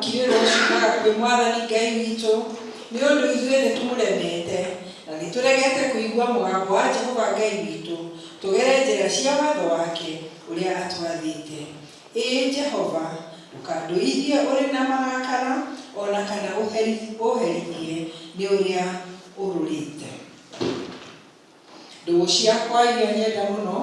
gũkirĩrwo ciumaga kwĩ Mwathani Ngai witũ, nĩ ũndũ ithuĩ nĩtũmũremete, na nĩtũregete kũigua mũgambo wa Jehova Ngai witũ, tũgere njĩra cia watho wake ũrĩa atwathĩte. Ĩĩ Jehova, ndũkandũithie ũrĩ na marakara, o na kana ũũherithie nĩ ũrĩa ũrũrĩte. Ndũgũ ciakwa iria nyenda mũno,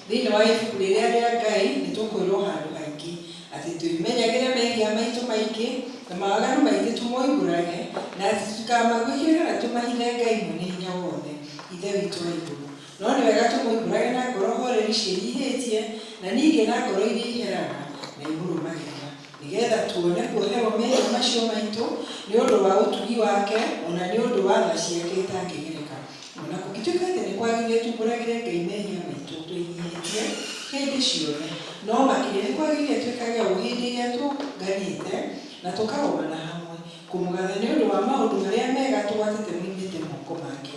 thĩinĩ wa ibuku rĩrĩa rĩa Ngai nĩ tũkwĩrwo handũ haingĩ atĩ twĩmenyagĩre mehia maitũ maingĩ na mawaganu maitũ tũmoimbũrage, na atĩ tũtikamaguĩkĩre kana tũmahithe Ngai Mwene Hinya Wothe, Ithe witũ wa igũrũ. No nĩ wega tũmoimbũrage na ngoro horeri ciĩnyihĩtie, na ningĩ na ngoro iria iheraga na imũrũmagĩrĩra, nĩ getha tuone kuoherwo mehia macio maitũ nĩ ũndũ wa ũtugi wake, o na nĩ ũndũ wa tha ciake itangĩgereka. O na kũngĩtuĩka atĩ nĩ kwagĩrĩire tuumbũragĩre Ngai mehia maitũ twĩnyihĩtie hĩndĩ ciothe, no makĩria nĩ kwagĩrĩire twĩkage ũũ hĩndĩ ĩrĩa tũnganĩte na tũkagomana hamwe, kũmũgatha nĩ ũndũ wa maũndũ marĩa mega tũgwatĩte moimĩte moko make,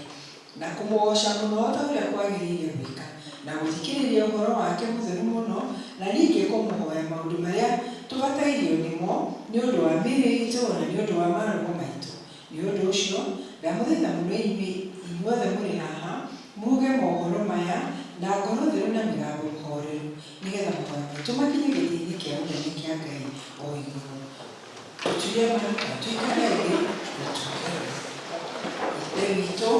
na kũmũgooca mũno o ta ũrĩa kwagĩrĩire gwĩka, na gũthikĩrĩria ũhoro wake mũtheru mũno, na ningĩ kũmũhoya maũndũ marĩa tũbatairio nĩmo nĩ ũndũ wa mĩĩrĩ itũ o na nĩ ũndũ wa maroho maitũ. Nĩ ũndũ ũcio, ndamũthaitha mũno inyuĩ inyuothe mũrĩ haha, muuge mohoro maya na ngoro theru na mĩgambo mĩhoreru, nĩ getha mahoya maitũ makinye gĩtĩ-inĩ kĩa ũnene kĩa Ngai o igũrũ. Tũturie maru na tũikare thĩ na tuuge ũũ, Ithe witũ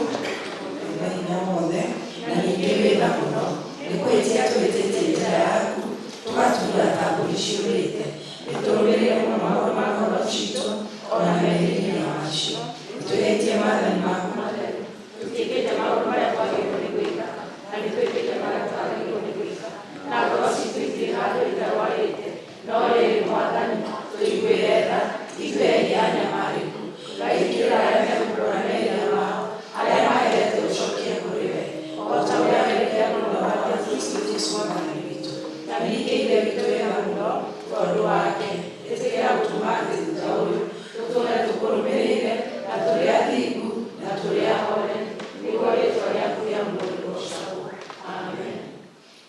wĩna hinya wothe, na ningĩ wĩ tha mũno, nĩ kũhĩtia tũhĩtĩtie njĩra yaku, tũgaturura ta mbũri ciũrĩte. Nĩtũrũmĩrĩire mũno maũndũ ma ngoro ciitũ, o na merirĩria macio. Nĩtwĩhĩtie maathani maku matheru. Tũtiĩkĩte maũndũ marĩa twagĩrĩirwo nĩ gwĩka, na nĩtwĩkĩte marĩa tũtagĩrĩirwo nĩ gwĩka, na ngoro ciitũ itirĩ handũ itarwarĩte. No rĩrĩ, Mwathani, tũiguĩre tha, ithuĩ ehia anyamarĩku. Ngai, kĩra arĩa mekuumbũra mehia mao, arĩa maherete ũcokie kũrĩ we, o ta ũrĩa wendire mũno wa Kristo Jesu Mwathani witũ. Na ningĩ Ithe witũ wĩ tha mũno, tondũ wake, ĩtĩkĩra gũtũma atĩ thutha ũyũ tũtũũre tũkũrũmĩrĩire, na tũrĩ athingu, na tũrĩ ahoreri, nĩguo rĩĩtwa rĩaku rĩamũrwo rĩgoocagwo. Amen.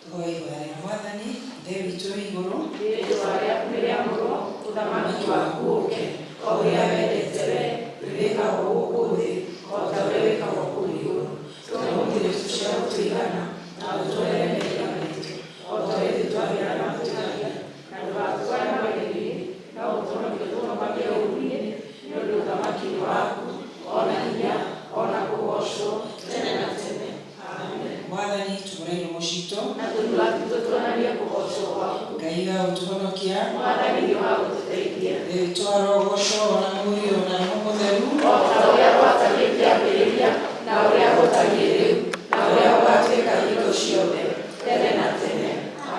Tũhoe ihoya rĩa Mwathani, Ithe witũ wĩ igũrũ, Rĩĩtwa rĩaku nĩrĩamũrwo, ũthamaki waku ũũke, o ũrĩa wendete wee, wĩkagwo gũkũ thĩ, o ta ũrĩa wĩkagwo kũu igũrũ. Tũhe ũmũthĩ irio cia gũtũigana, na ũtuohere mehia maitũ, o ta ũrĩa ithuĩ twahĩra na matũhĩtagia. Na ndũgatũtware magerio-inĩ, no ũtũhonokie ũtũhonokagie ũũru-inĩ, nĩ ũndũ ũthamaki nĩ waku, o na hinya, o na kũgoocwo, tene na tene. Amen. Mwathani, tũgũre iromo citũ, Na tũnua twitũ tuonanie kũgoocwo gwaku. Ngai wa gũtũhonokia, Mwathani nĩ wa gũtũteithia. Ithe witũ arogocwo, o na Mũriũ, na Roho Mũtheru, O ta ũrĩa gwatariĩ kĩambĩrĩria, na ũrĩa gũtariĩ rĩu, na ũrĩa gũgatuĩka hingo ciothe, tene na tene.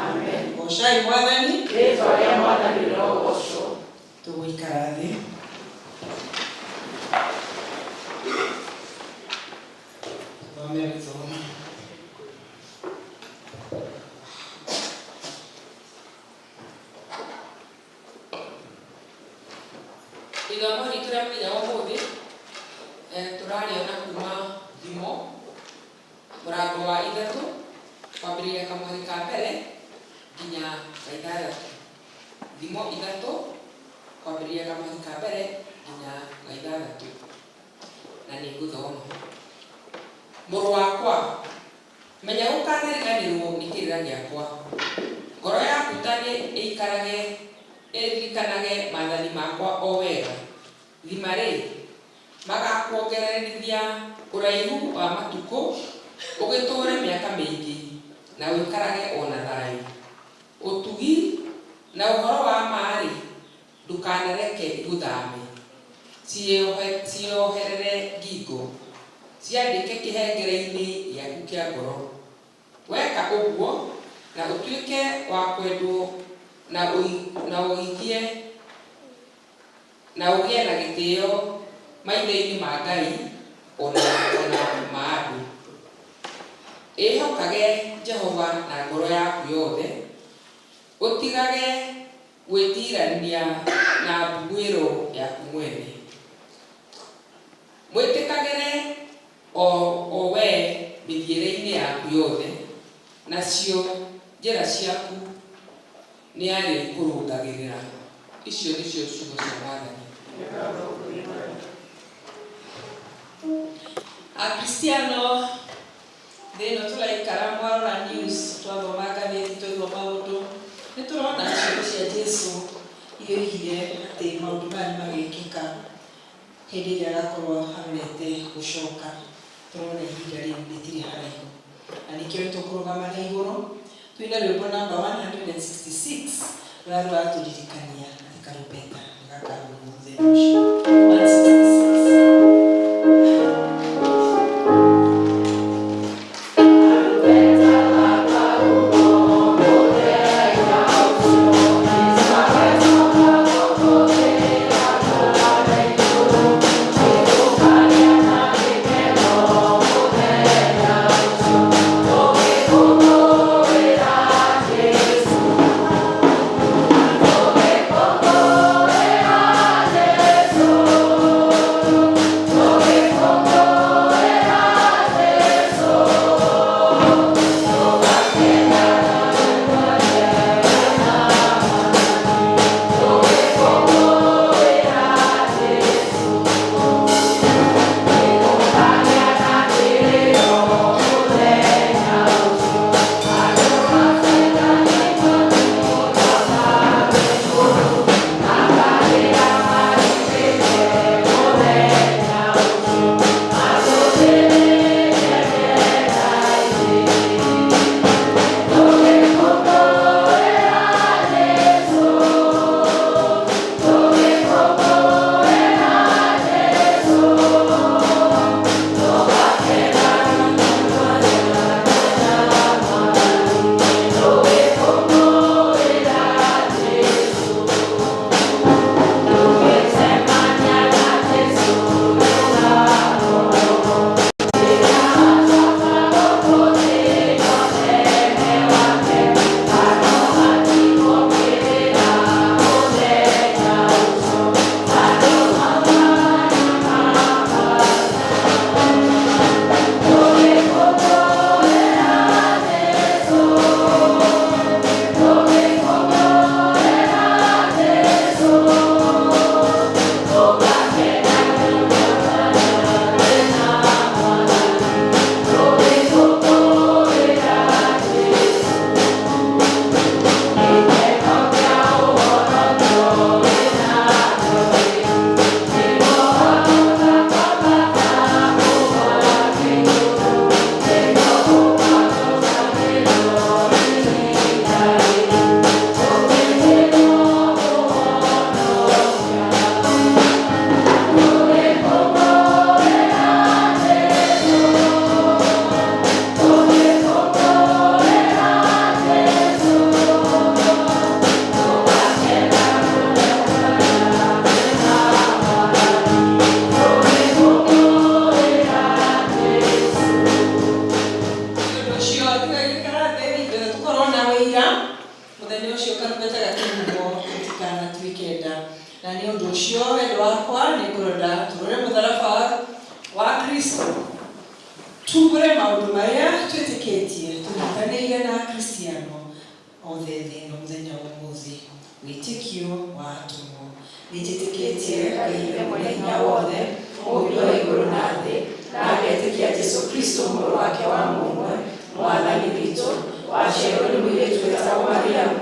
Amen. Goocai Mwathani, Rĩĩtwa rĩa Mwathani rĩrogoocwo. Tũgũikara thĩ. Tũthome gĩthomo. Ithomo ritũ rĩa mũthenya wa ũmũthĩ tũrarĩona kuma Thimo mũrango wa 3 kwambĩrĩria kamũhari ka mbere nginya ga 6. Thimo 3 kwambĩrĩria kamũhari ka mbere nginya ga 6. Na nĩ ngũthoma. Mũrũ wakwa, menya gũkanariganĩrwo nĩ kĩrĩra gĩakwa. Ngoro yaku ta nĩ ĩikarage ĩririkanage maathani makwa o wega. Thima-rĩ, magakuongererithia ũraihu wa matukũ, ũgĩtũũre mĩaka mĩingĩ, na ũikarage o na thayũ. Ũtugi na ũhoro wa ma-rĩ, ndũkanareke igũthame. Ciĩoherere ngingo, ciandĩke kĩhengere-inĩ gĩaku kĩa ngoro. Weka ũguo, na ũtuĩke wa kwendwo na na ũgĩe na gĩtĩo maitho-inĩ ma Ngai o na ma andũ. Ĩhokage Jehova na ngoro yaku yothe, ũtigage gwĩtiirania na mbuguĩro yaku mwene. Mwĩtĩkagĩre o we mĩthiĩre-inĩ yaku yothe, nacio njĩra ciaku nĩarĩkũrũngagĩrĩra. Icio nĩcio ciugo cia Mwathani. Akristiano thĩ ĩno tũraikara, mwarora news, twathoma ngathĩti, twaigua maũndũ, nĩ tũrona ciugo cia Jesu iria oigire atĩ maũndũ maya nĩ magekĩka hĩndĩ ĩrĩa agakorwo arorete gũcoka. Tũrona ihinda rĩu rĩtirĩ haraihu, na nĩkĩo nĩ tũkũrũgama na igũrũ twĩna rwĩmbo namba 166 rũrĩa rũratũririkania atĩ karumbeta nĩ gakahuhwo mũthenya ũcio. 166. Ũndũ ũcio tũgagĩikara thĩ ithuothe tũkorwo na wĩira mũthenya ũcio karumbeta gakĩhuhwo tũtikanatuĩke nda. Na nĩ ũndũ ũcio, wendo wakwa, nĩ ngũrenda tũrore mũtharaba wa Kristo, tumbũre maũndũ marĩa twĩtĩkĩtie tũnyitanĩire na Akristiano othe thĩ ĩno mũthenya wa ũmũthĩ. Wĩtĩkio wa atũmwo. Nĩnjĩtĩkĩtie Ngai Ithe Mwene-Hinya wothe, Mũũmbi wa igũrũ na thĩ, na ngetĩkia Jesũ Kristo mũrũ wake wa mũmwe, Mwathani witũ, waciarirwo nĩ mũirĩtu wetagwo Mariamu,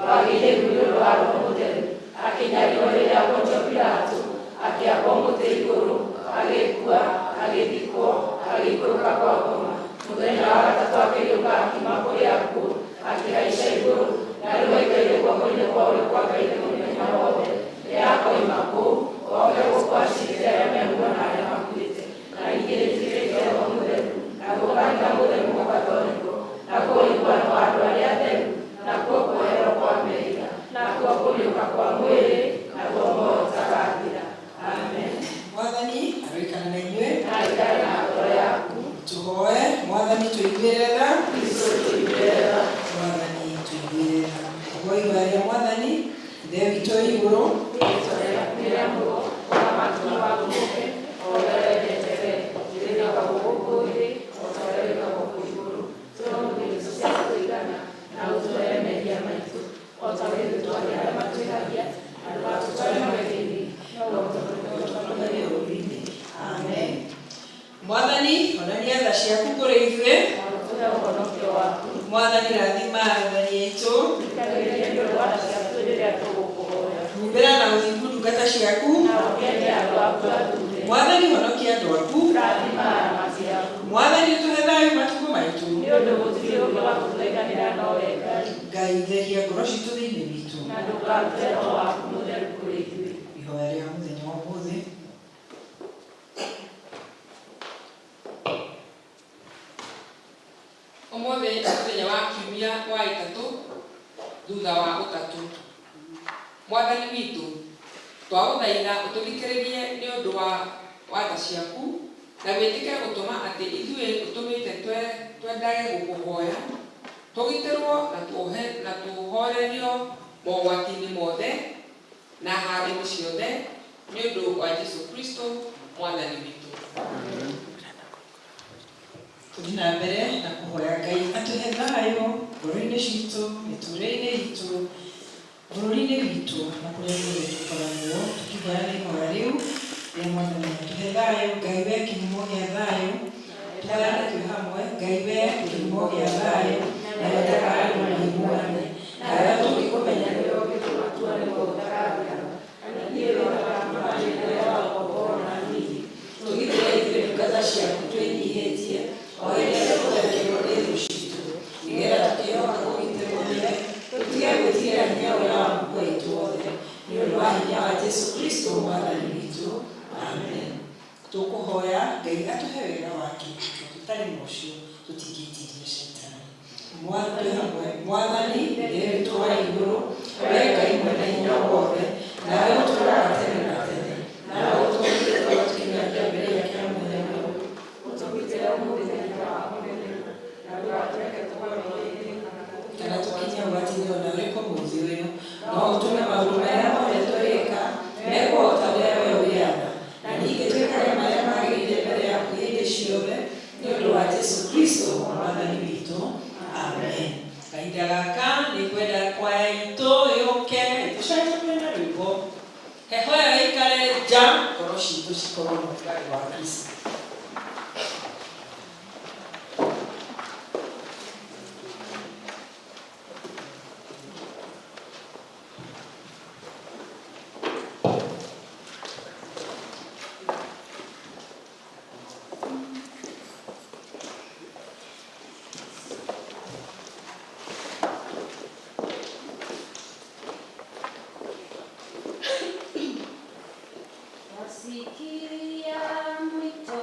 wagĩire ihu nĩ ũndũ wa Roho Mũtheru, akĩnyarirwo rĩrĩa Pontio Pilato, akĩambwo mũtĩ igũrũ, agĩkua, agĩthikwo, agĩikũrũka kwa ngoma. Mũthenya wa gatatũ akĩriũka akiuma kũrĩ akuũ, akĩhaica igũrũ, na rĩu aikaire guoko-inĩ kwa ũrĩo kwa Ngai Ithe Mwene-Hinya wothe. Rĩrĩa akoima kũu, oke gũkũ aciirĩre arĩa me muoyo na arĩa makuĩte. Na ningĩ nĩnjĩtĩkĩtie Roho Mũtheru, naguo kanitha mũtheru Mũkatoliko, naguo ũiguano wa andũ arĩa atheru, nakuo kuoherwo kwa mehia, nakuo kũriũka kwa mwĩrĩ, naguo muoyo ũtagathira. Amen. Mwathani aroikara na inyuĩ. Na aikare na ngoro yaku. Tũhoe. Mwathani, tũiguĩre tha. Kristo, tũiguĩre tha. Mwathani, tũiguĩre tha. Ũguo ihoya rĩa Mwathani. Ithe witũ wĩ igũrũ, Rĩĩtwa rĩaku rĩamũrwo, ũthamaki waku ũũke, o ũrĩa wendete wee, wĩkagwo gũkũ thĩ o ta ũrĩa wĩkagwo kũu igũrũ. Tũhe ũmũthĩ irio cia kũigana, na ũtuohere mehia maitũ, o ta ũrĩa ithuĩ tuohagĩra arĩa matwĩhagia, na ndũgatũtware Mwathani rathima athani aitũ. Humbĩra na ũthingu ndungata ciaku. Mwathani honokia andũ aku. Mwathani ũtũhe thayũ matukũ maitũ. Ngai theria ngoro citũ thĩinĩ witũ. Ihoya rĩa mũthenya wa ũmũthĩ. Ũmũthĩ nĩ mũthenya wa kiumia wa ĩtatũ thutha wa ũtatũ. Mwathani witũ, twagũthaitha ũtũthikĩrĩrie nĩ ũndũ wa watha ciaku na wĩtĩkĩre gũtũma atĩ ithuĩ ũtũmĩte twendage gũkũhoya, tũgitĩrwo na tũhorerio mogwati-inĩ mothe na haro-inĩ ciothe nĩ ũndũ wa Jesũ Kristo Mwathani witũ. Tũthiĩ na mbere na kũhoya Ngai atũhe thayũ ngoro-inĩ citũ, mĩtũrĩre-inĩ itũ, bũrũri-inĩ witũ na kũrĩa guothe tũkoragwo tũkĩhoya na ihoya rĩu rĩa Mwathani atũhe thayũ. Ngai we kĩhumo gĩa thayũ, tũhoyane twĩ hamwe. Ngai we kĩhumo gĩa thayũ na wendaga andũ maiguane, nawe tũngĩkũmenya nĩwe ũngĩtũma tuone muoyo ũtarathira. Tũgitĩre ithuĩ ndungata ciaku twĩnyihĩtie o hĩndĩ ĩrĩa tũtharĩkĩrwo nĩ thũ citũ, nĩgetha tũkĩhoka kũgitĩrwo nĩwe tũtige gwĩtigĩra hinya ũrĩa wa muoyo witũ wothe, nĩ ũndũ wa hinya wa Jesũ Kristo Mwathani witũ. Amen. Tũkũhoya Ngai atũhe wega wake, na tũtarĩ na ũcio tũtingĩtiria caitani. Twĩ hamwe. Mwathani Ithe witũ wa igũrũ, we Ngai mwene hinya wothe, nawe ũtũũraga tene na tene, nawe ũtũũrĩte ũgatukinya kĩambĩrĩria kĩa mũthenya ũyũ. Kana tũkinye ũgwati-inĩ ona ũrĩkũ mũthĩ ũyũ, no ũtũme maũndũ marĩa mothe tũrĩka mekwo o ta ũrĩa we ũrĩatha, na ningĩ twĩkage marĩa magĩrĩire mbere yaku hĩndĩ ciothe, nĩ ũndũ wa Jesũ Kristo Mwathani witũ. Amen. Kahinda gaka nĩ ngwenda kwaya itũ yũke ĩtũcanjamũre na rwĩmbo. Heho ĩyo ĩikare nja, ngoro citũ cikorwo na ũrugarĩ wa Kristo. Wasikia mwito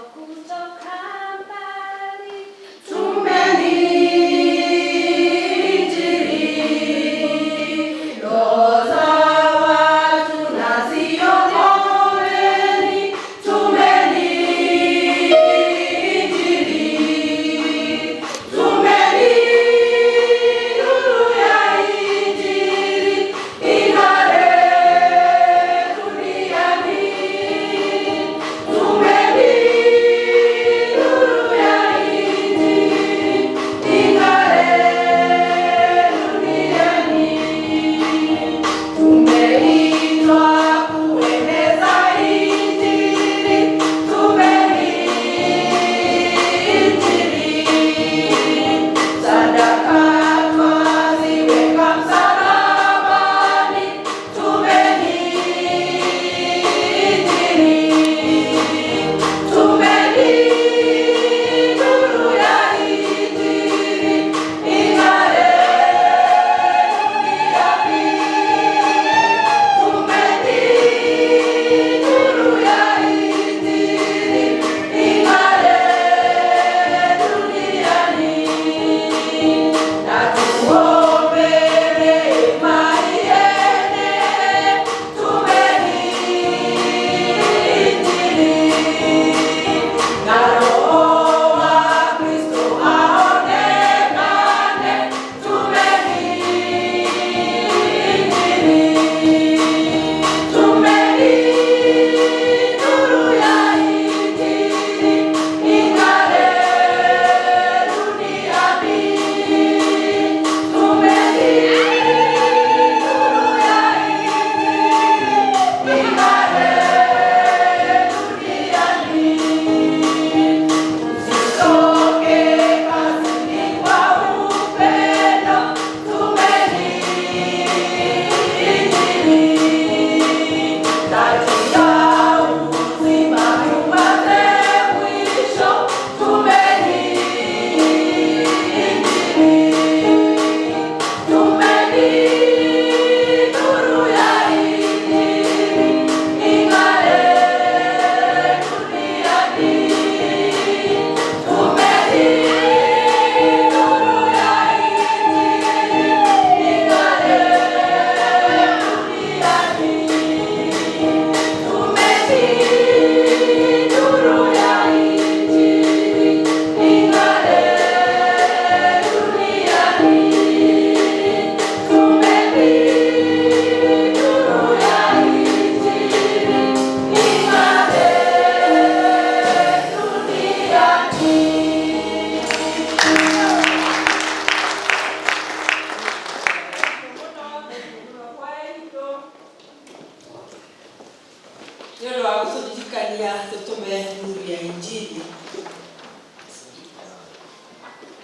Nĩ ũndũ wa gũtũririkania tũtũme nuru ya injili.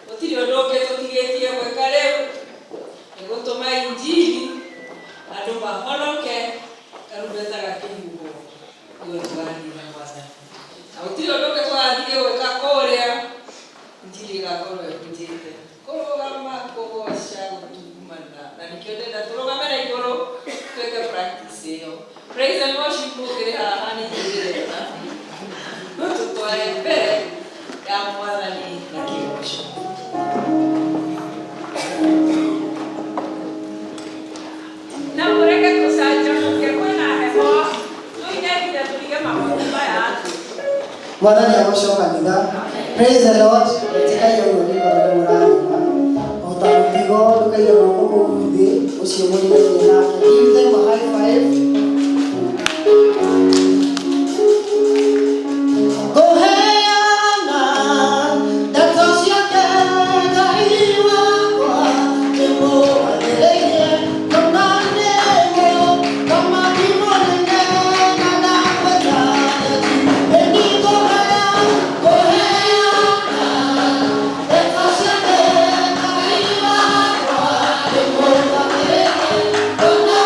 Gũtirĩ ũndũ ũngĩ tũtigĩtie gwĩka rĩu, nĩ gũtũma injili andũ mahonoke. Karumbeta gakĩhuhwo nĩguo tũgathiĩ na Mwathani, na gũtirĩ ũndũ ũngĩ tũgathiĩ gwĩka kũrĩa, injili ĩgakorwo ĩhunjĩte. Kũrũgama kũgoca gũtungumana, na nĩkĩo ndĩrenda tũrũgame na igũrũ twĩke practice ĩyo. Praise and worship, mũkĩrĩ haha nĩ inyuĩ ndĩrenda no tũtware mbere ya Mwathani na kĩgoco. Na mũreke tũcanjamũke, kwĩna heho, tũine nginya tũrige magoti maya. Mwathani agocwo kanitha. Praise the Lord. Ĩtĩkagia ũguo nĩkorwo nĩ mũranyona o ta mũtigo. Ndũkaige guoko kũu thĩ, ũcio mũrigainie nake, give them a high five. Ngũheana ndeto ciake Ngai wakwa, ndĩmũgathĩrĩirie kũna nĩguo thamaki mũnene na ndagweta. Ĩni ngũheana ndeto ciake Ngai wakwa, ndĩmũgathĩrĩirie kũna.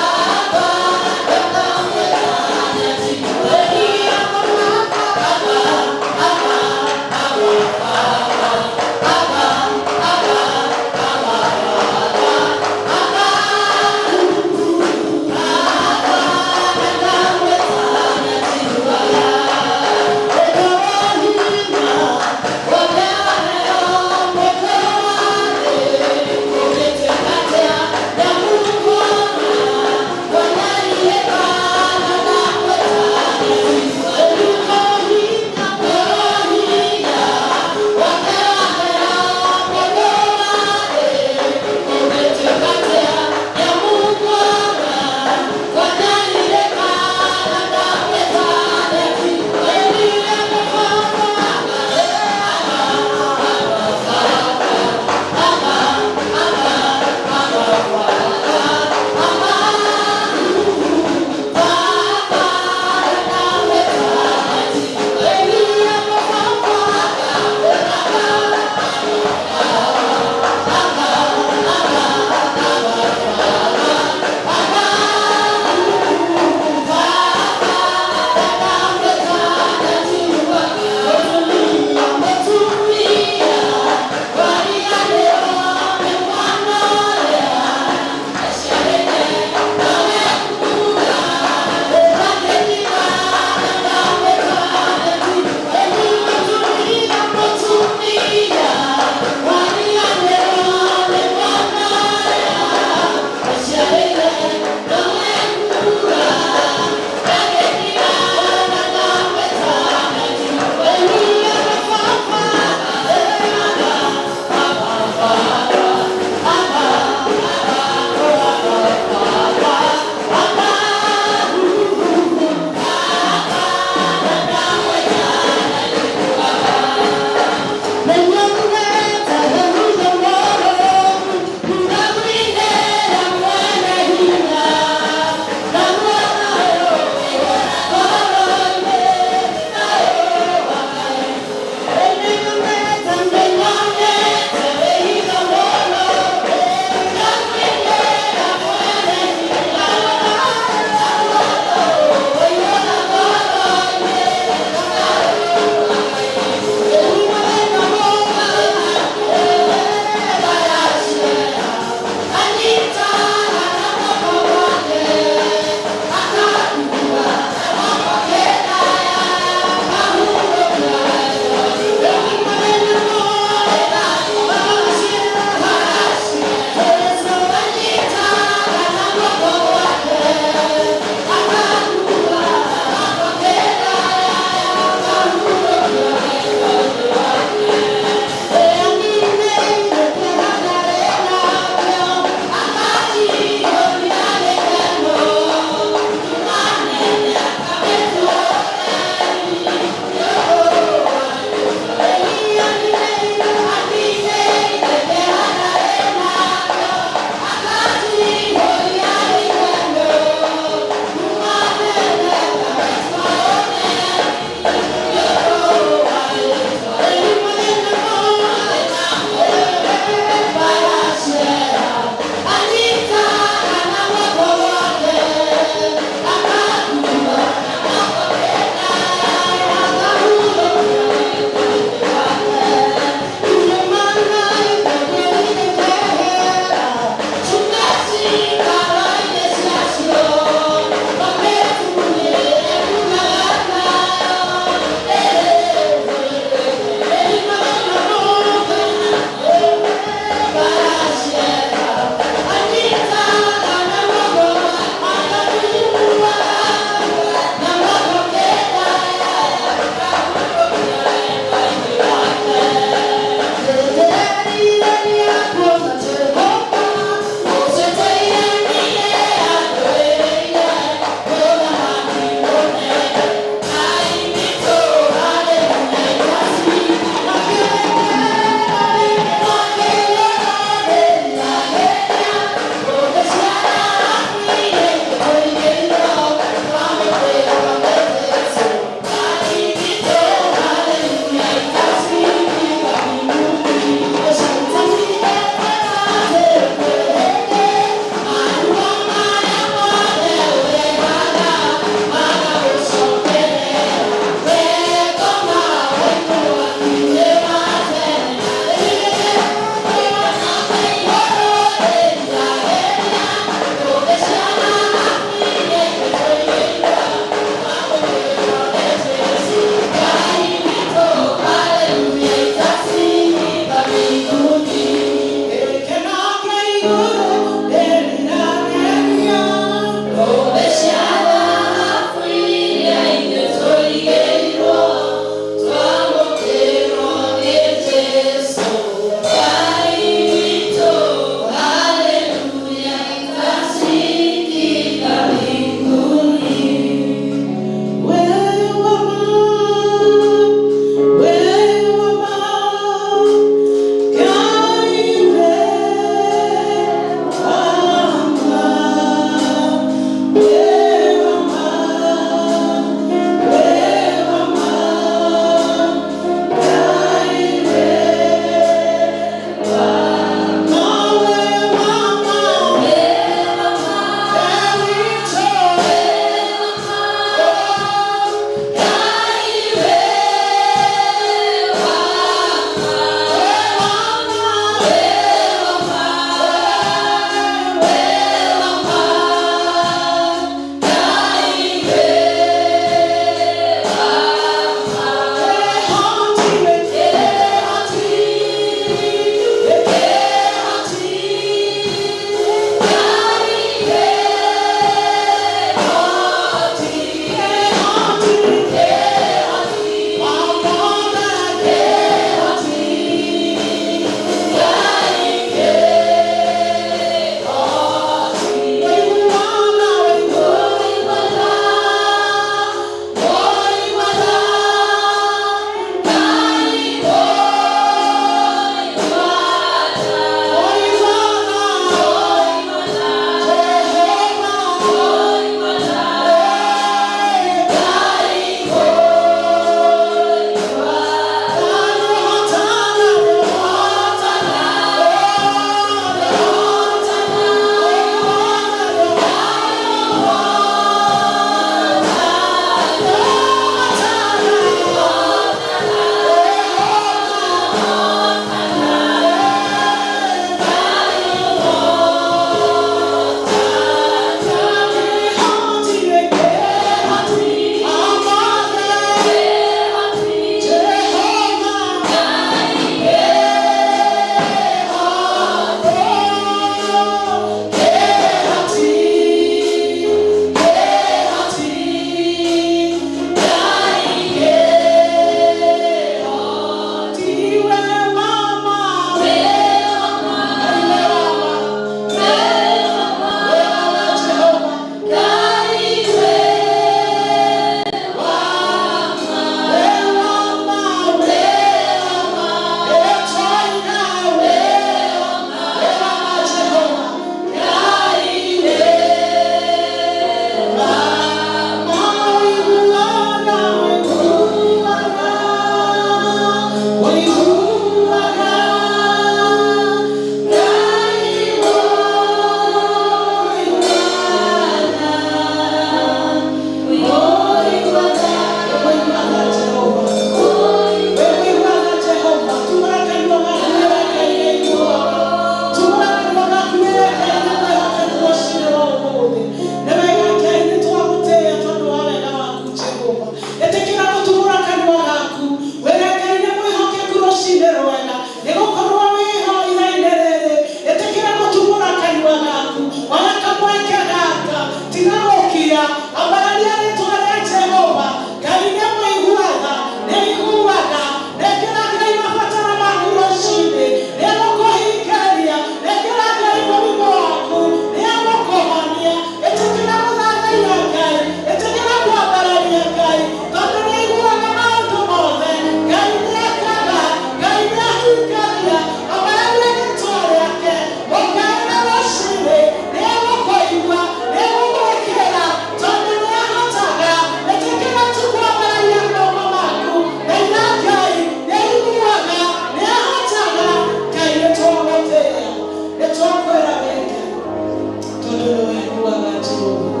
Jehova.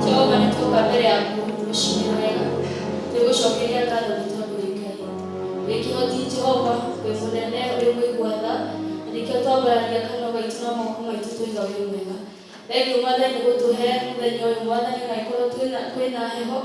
Jehova nĩ tuoka mbere yaku rũcinĩ rwega twĩgũcokeria ngatho nĩ tondũ wĩ Ngai wĩ kĩhoti. Jehova, wĩ mũnene, wĩ mũigua tha, na nĩkĩo twambararia kanua gaitũ na moko maitũ tũiga wĩ mwega. Thengiũ Mwathani nĩ gũtũhe mũthenya ũyũ, Mwathani, ona ĩkorwo kwĩna heho,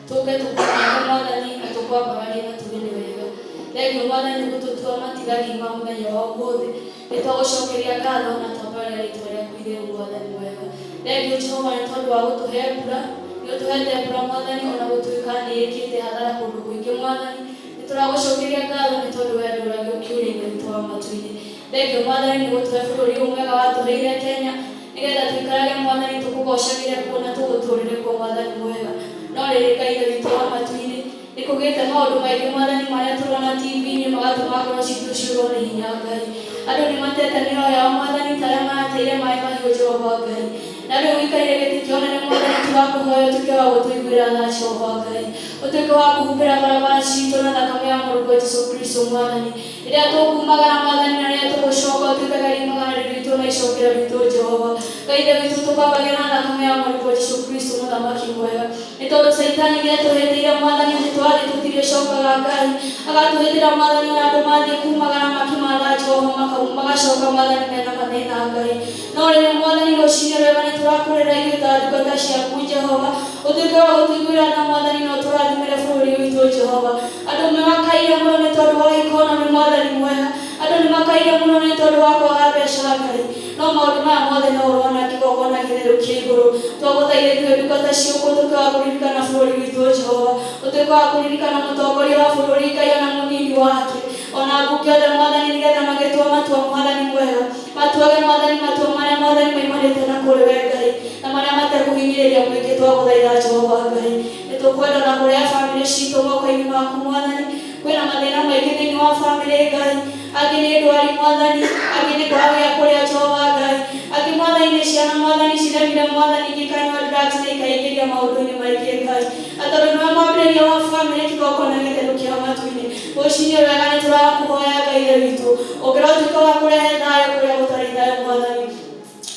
tũke tũkũnenge Mwathani na tũkwambararie na tuge nĩ wega. Thengiũ Mwathani nĩ gũtũtua matigari ma mũthenya wa ũmũthĩ. Nĩ twagũcokeria ngatho na twambararia rĩtwa rĩaku itheru, Mwathani mwega. Thengiũ Jehova nĩ tondũ wa gũtũhe mbura. Nĩ ũtũhete mbura Mwathani, ona gũtuĩka nĩ ĩkĩte hathara kũndũ kũingĩ. Mwathani, nĩ tũragũcokeria ngatho nĩ tondũ we ndũragio kĩũria, Ithe witũ wa matu-inĩ. Thengiũ Mwathani nĩ gũtũhe bũrũri ũyũ mwega watũheire Kenya, nĩgetha tũikarage Mwathani tũkũgocagĩre kuo na tũgũtũrĩre kuo, Mwathani mwega. No rĩrĩ, Ngai Ithe witũ wa matu-inĩ, nĩ kũgĩte maũndũ maingĩ Mwathani marĩa tũrona TV-inĩ magatũma ngoro citũ ciũrwo nĩ hinya. Ngai, andũ nĩ matete mĩoyo yao Mwathani, ta arĩa marateire maĩ mahiũ. Jehova Ngai, na rĩu ũikarĩre gĩtĩ kĩa ũnene Mwathani, tũgakũhoya ũtuĩke wa gũtũiguĩra tha. Jehova Ngai, ũtuĩke wa kũhumbĩra barabara citũ na thakame ya Mũrũguo Jesu Kristo. Mwathani, rĩrĩa tũkumagara Mwathani na rĩrĩa tũgũcoka, ũtuĩkaga riumagara rĩritũ na icokero ritũ. Jehova Ngai Ithe witũ, tũkambagĩra na thakame ya Mũrũguo Jesu Kristo, Mũthamaki mwega, nĩ tondũ caitani nĩatũhĩtĩire Mwathani, atĩ twathiĩ tũtirĩcokaga. Ngai agatũhĩtĩra Mwathani, ona andũ mathiĩ kumagara makĩmatha Jehova magacoka Mwathani mena mathĩna. Ngai, no rĩrĩ Mwathani, rũcinĩ rwega nĩ tũrakũrĩra ithuĩ ta ndungata ciaku. Jehova, ũtuĩke wa gũtũiguĩra tha Mwathani, na ũtũrathimĩre bũrũri witũ. Jehova, andũ nĩmakaire mũno nĩ tondũ wa economy. Mwathani mwega, andũ nĩmakaire mũno nĩ tondũ wa kwaga mbeca. Ngai, no maũndũ maya mothe no ũrona kĩgongona gĩtheru kĩa igũrũ. Twagũthaitha ithuĩ ndungata ciaku ũtuĩke wa kũririkana bũrũri witũ. Jehova, ũtuĩke wa kũririkana mũtongoria wa bũrũri, Ngai, ona mũnini wake, ona mbunge othe Mwathani, nĩgetha magĩtua matua, Mwathani mwega, matuage Mwathani matua marĩa Mwathani maimanĩte na kũrĩ we Ngai, na marĩa matekũhinyĩrĩria mũingĩ. Twagũthaitha Jehova Ngai, nĩ tũkwenda na kũrĩa bamĩrĩ citũ moko-inĩ maku Mwathani. Kwĩna mathĩna maingĩ thĩinĩ wa bamĩrĩ Ngai, angĩ nĩ ndwari Mwathani, angĩ nĩ kwaga gĩa kũrĩa. Jehova Ngai, angĩ Mwathani nĩ ciana Mwathani ciremire Mwathani, ingĩ ikanyua drugs na ikaingĩria maũndũ-inĩ maingĩ. Ngai, na tondũ nĩwe mwambĩrĩria wa bamĩrĩ, kĩgongona gĩtheru kĩa matu-inĩ, rũcinĩ rwega nĩ tũrakũhoya Ngai Ithe witũ, ũngĩrotuĩka wa kũrehe thayũ kũrĩa gũtarĩ thayũ Mwathani,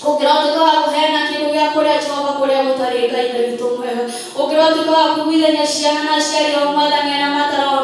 ũngĩrotuĩka wa kũheana kĩndũ gĩa kũrĩa Jehova kũrĩa gũtarĩ. Ngai Ithe witũ mwega, ũngĩrotuĩka wa kũiguithania ciana na aciari ao Mwathani, arĩa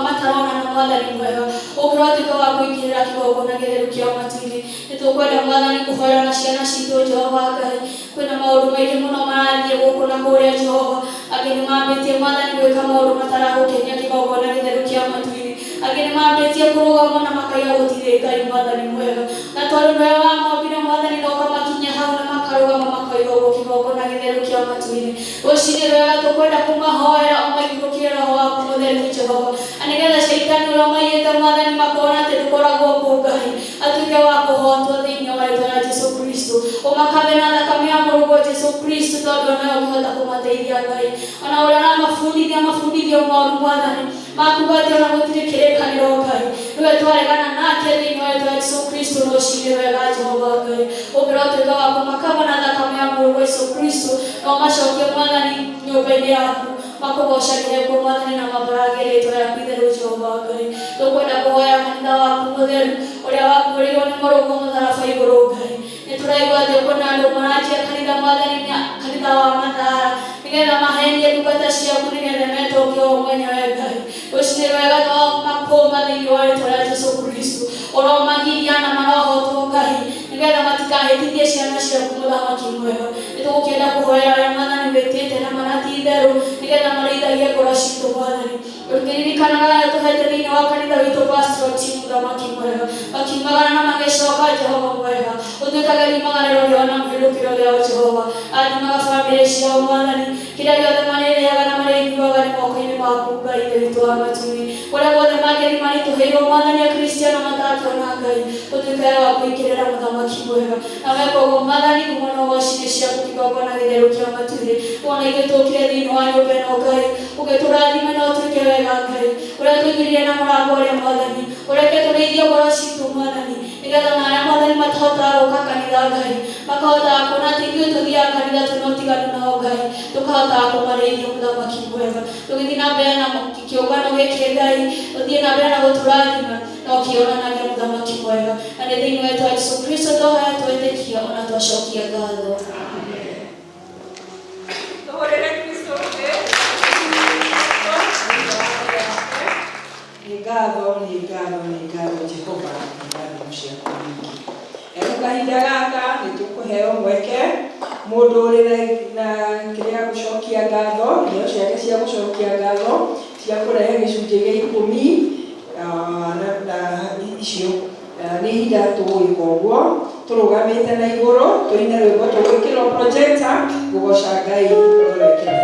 mataronana. Mwathani mwega, ũngĩrotuĩka wa kũingĩrĩra kĩgongona gĩtheru kĩa matu-inĩ. Nĩ tũkwenda Mwathani kũhoera na ciana citũ. Jehova Ngai, kwĩna maũndũ maingĩ mũno marathiĩ gũkũ na kũrĩa. Jehova, angĩ nĩ mambĩtie Mwathani gwĩka maũndũ mataragũkenia, kĩgongona gĩtheru kĩa matu-inĩ. Angĩ nĩ mambĩtie kũrũgama na makaiga gũtirĩ Ngai. Mwathani mwega, na tondũ nĩwe wamombire Mwathani na ũkamakinyia hau na makarũgama makaiga ũguo, kĩgongona gĩtheru kĩa matu-inĩ, rũcinĩ rwega tũkwenda kũmahoera ũmaikũrũkie roho waku mũtheru Jehova, na nĩgetha caitani ũrĩa maiyĩte Mwathani makona atĩ ndũkoragwo kuo, Ngai, atuĩke wa kũhotwo thĩinĩ wa rĩtwa rĩa Jesu Kristo. Ũmakabe na thakame ya Mũrũguo Jesu Kristo, tondũ onawe ũngĩhota kũmateithia. Ngai, ona ũrĩa ũramabundithia mabundithio moru Mwathani, makuga atĩ ona gũtirĩ kĩrĩkanĩro, Ngai, nĩwe twaregana nake thĩinĩ wa rĩtwa rĩa Jesu Kristo. Rũcinĩ rwega Jehova Ngai, ũngĩrotuĩka wa kũmakaba na thakame ya Mũrũguo Jesu Kristo, na ũmacokie Mwathani nyũmba-inĩ yaku makũgocagĩre kuo Mwathani, na mambaragie rĩtwa rĩaku itheru. Jehova Ngai, tũkwenda kũhoya kanitha waku mũtheru ũrĩa wakuĩrĩirwo nĩ mũrũguo mũtharaba igũrũ. Ngai, nĩ tũraigua atĩ kwĩna andũ maranjia kanitha Mwathani, kanitha wa mathara, nĩgetha mahenie ndungata ciaku, nĩgetha metoke o mwenyewe. Ngai, rũcinĩ rwega twamakũma thĩinĩ wa rĩtwa rĩa Jesu Kristo. Ũromagiria na marohotwo Ngai, nĩgetha matikahĩtithie ciana ciaku. Mũthamaki mwega, nĩ tũgũkĩenda kũhoera arĩa Mwathani wĩtĩte na mana ti itherũ, nĩgetha marĩithagie ngoro citũ. Mwathani, ũkĩririkanaga arĩa tũhete thĩinĩ wa kanitha witũ pastoral team, Mũthamaki mwega, makiumagara na magĩcoka. Jehova mwega, ũtuĩkage riumagarĩro rĩao na mũhĩrũkĩro rĩao. Jehova, athimaga bamĩrĩ ciao Mwathani, kĩrĩa gĩothe marĩrĩaga na marĩnyuaga nĩ moko-inĩ maku. Ngai Ithe witũ wa matu-inĩ, kũrĩa guothe mangĩthiĩ maritũhĩirwo Mwathani, Akristiano matakĩona, Ngai, ũtuĩkage wa kũingĩrĩra, Mũthamaki mwega, na weka ũguo Mwathani, ngumo na ũgoci nĩ ciaku, kĩgongona gĩtheru kĩa matu-inĩ. Wona ithuĩ tũkire thĩinĩ wa nyũmba ĩno, Ngai, ũgĩtũrathime na ũtuĩke wega. Ngai, ũrĩa tũingĩrire na mũrango ũrĩa Mwathani, ũreke tũrĩithie ngoro citũ Mwathani, nĩgetha ona arĩa Mwathani matahotaga gũka kanitha, Ngai, makahotaga kuona atĩ ithuĩ tũthiaga kanitha twĩna ũtiganu nao. Ngai, tũkahotaga kũmarĩithia. Mũthamaki mwega, tũgĩthiĩ na mbere na kĩũngano gĩkĩ, Ngai, ũthiĩ na mbere na gũtũrathima na ũkĩonanagia, Mũthamaki mwega, na nĩ thĩinĩ wa rĩĩtwa Jesu Kristo twahoya twetĩkia ona twacokia ngatho. Mũheo mweke mũndũ ũrĩ na kĩrĩa gũcokia ngatho, iheo ciake cia gũcokia ngatho cia kũrehe gĩcunjĩ gĩa ikũmi na icio nĩ ihinda tũgwĩka ũguo tũrũgamĩte na igũrũ tũine rwĩmbo tũgwĩkĩrwo projector gũgoca Ngai ngoro ĩkene.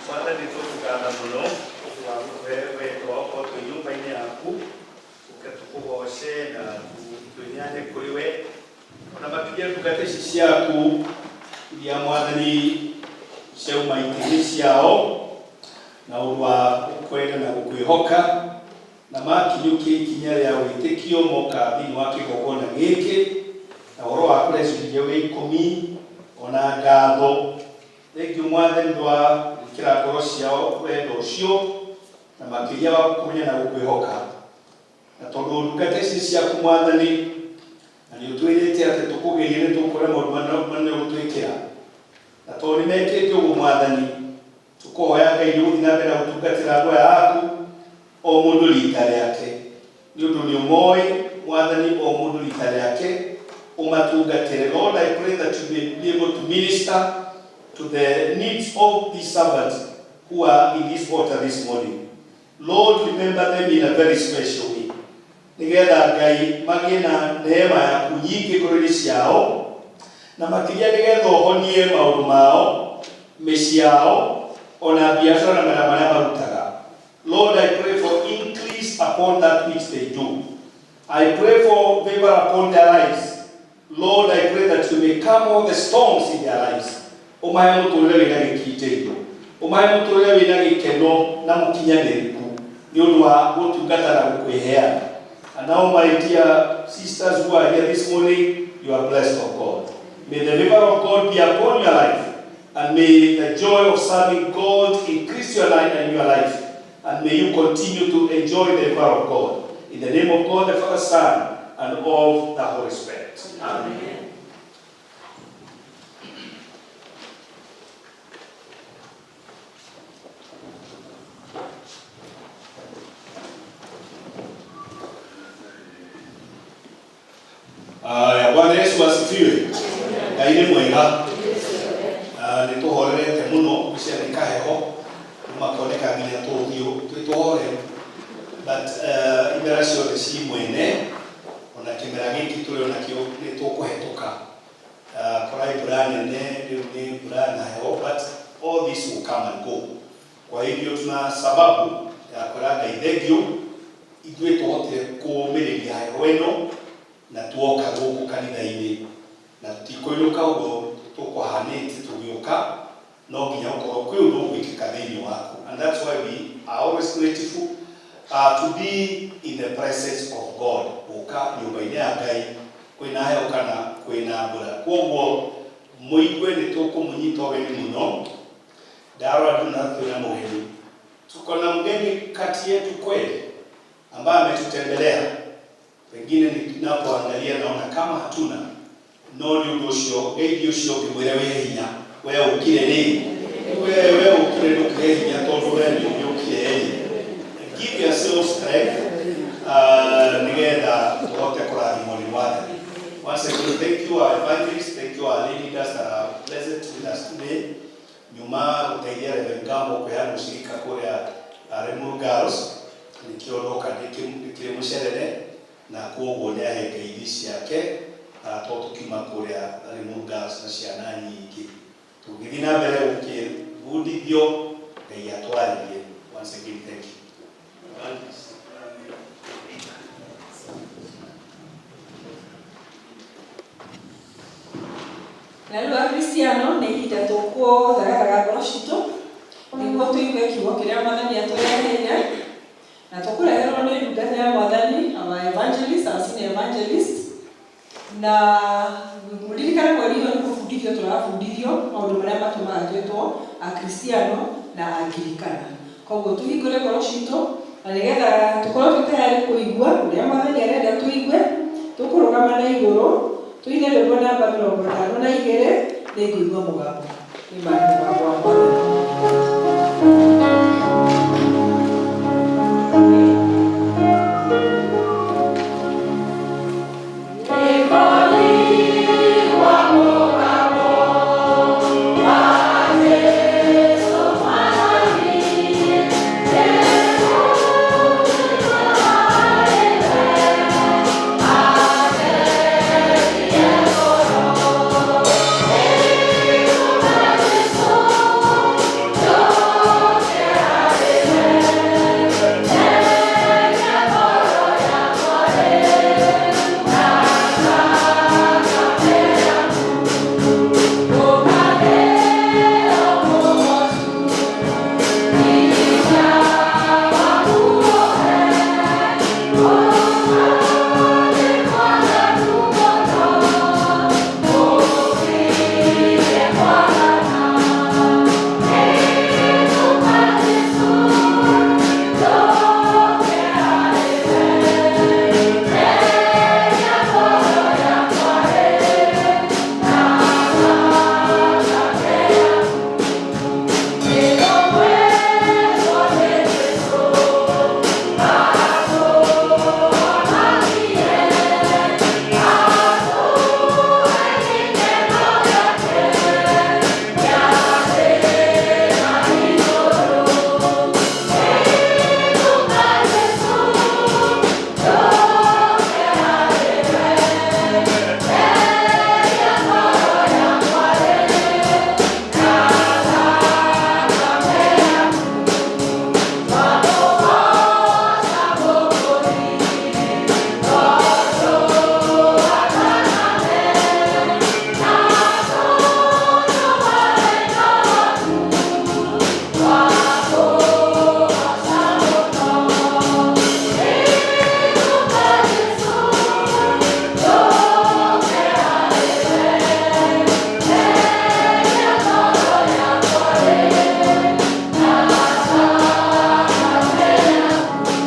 Mwathani tũkũgatha mũno ũndũ wa gũtũhe wendo wa gũkorwo twĩ nyũmba-inĩ yaku ũke tũkũgoce na twĩneane kũrĩ we ona makĩria ndungata ici ciaku iria Mwathani ciauma itĩ-inĩ ciao na ũndũ wa gũkwenda na gũkwĩhoka na makinyũkia ikinya rĩa wĩtĩkio moka thĩinĩ wa kĩgongona gĩkĩ na ũhoro wa kũrehe gĩcunjĩ gĩa ikũmi ona ngatho. Thengiũ Mwathani wa gwĩkĩra ngoro ciao wendo ũcio na makĩria wa gũkũmenya na gũkwĩhoka na tondũ ndungata ici ciaku Mwathani na nĩ ũtwĩrĩte atĩ tũkũgeria nĩ tũkuona maũndũ manene ũgũtwĩkĩra na tondũ nĩ mekĩte ũguo Mwathani tũkũhoya Ngai nĩ ũgũthiĩ na mbere na gũtungatĩra andũ aya aku o mũndũ rita rĩake nĩ ũndũ nĩ ũmoĩ Mwathani o mũndũ rita rĩake ũmatungatĩre. Lord, I pray that you may be able to minister to the needs of these servants who are in this altar this morning. Lord, remember them in a very special way. Nĩgetha Ngai magĩe na neema yaku nyingĩ ngoro-inĩ ciao na makĩria nĩgetha ũhonie maũndũ mao, mĩciĩ yao, ona biacara na mawĩra marĩa marutaga. Lord, I pray for increase upon that which they do. I pray for favor upon their lives. Lord, I pray that you may calm all the storms in their lives. Ũmahe mũtũrĩre wĩna gĩkindĩrio, ũmahe mũtũrĩre wĩna gĩkeno na mũkinyanĩrĩku nĩ ũndũ wa gũtungata na gũkwĩheana. And now, my dear sisters who are here this morning, you are blessed of God. May the favor of God be upon your life, and may the joy of serving God increase your life and your life. And may you continue to enjoy the favor of God. In the name of God, the Father, Son, and of the Holy Spirit. Amen. Aya, Bwana Yesu asifiwe. Ngai nĩ mwega. Nĩ tũhorerete mũno gũcia nĩ kaheho makoneka nginya tũthiũ twĩ tũhoreru but imera ciothe ci mwene ona kĩmera gĩkĩ tũrĩ onakĩo nĩ tũkũhetũka. Kora mbura nene rĩu nĩ mbura na heho, but all this will come and go. Kwa hivyo tuna sababu ya kwĩra Ngai thengiũ ithuĩ tũhotire kũũmĩrĩria heho ĩno na tuoka gũkũ kanitha-inĩ na tũtikũinũka ũguo tũkũhanĩte tũgĩũka, no nginya ũkorwo kwĩ ũndũ ũgwĩkĩka thĩinĩ waku. And that's why we are always grateful to be in the presence of God, gũka nyũmba-inĩ ya Ngai kwĩna heho kana kwĩna mbura. Kwoguo mũigue nĩ tũkũmũnyita ũgeni mũno. Ndarora nduna twĩna mũgeni, tuko na mgeni kati yetu kweli ambaye ametutembelea. Pengine ninapoangalia naona kama hatuna, no nĩ ũndũ ũcio ngeithio ũcio ngĩmwĩre wĩ hinya, we ũkire rĩ, we ũkire, ndũkĩhe hinya tondũ we nĩ ũgĩũkire rĩ. Give yourself strength nĩgetha tũhote kũrathimwo nĩ Mwathani. Once again, thank you our evangelists, thank you our leaders that are present with us today. Nyuma gũteithia Reverend Gambo kũheana ũcirika kũrĩa Limuru Girls, nĩkĩo ndoka ndĩkĩrĩ mũcerere na kwoguo nĩ ahe ngeithi ciake to tũkiuma kũrĩa Limuru Girls na ciana nyingĩ tũgĩthiĩ na mbere gũkĩbundithio. Ngai atwarĩrie. Once again, thank you. Evangelist. Na rĩu Akristiano, nĩ ihinda tũkũthagathaga ngoro citũ nĩguo tũigue kiugo kĩrĩa Mwathani atũreheire, na tũkũreherwo nĩ ndungata ya Mwathani, our evangelist, our senior evangelist. Na mũririkane mweri ũyũ nĩ kũbundithio tũrabundithio maũndũ marĩa matũmaga twĩtwo Akristiano na Angirikana. Koguo tũhingũre ngoro citũ na nĩgetha tũkorwo twĩ tayari kũigua ũrĩa Mwathani arenda tũigue. Tũkũrũgama na igũrũ tũine rwĩmbo namba 52, nĩ ngũigua mũgambo. Nĩ mũgambo wa Mwathani.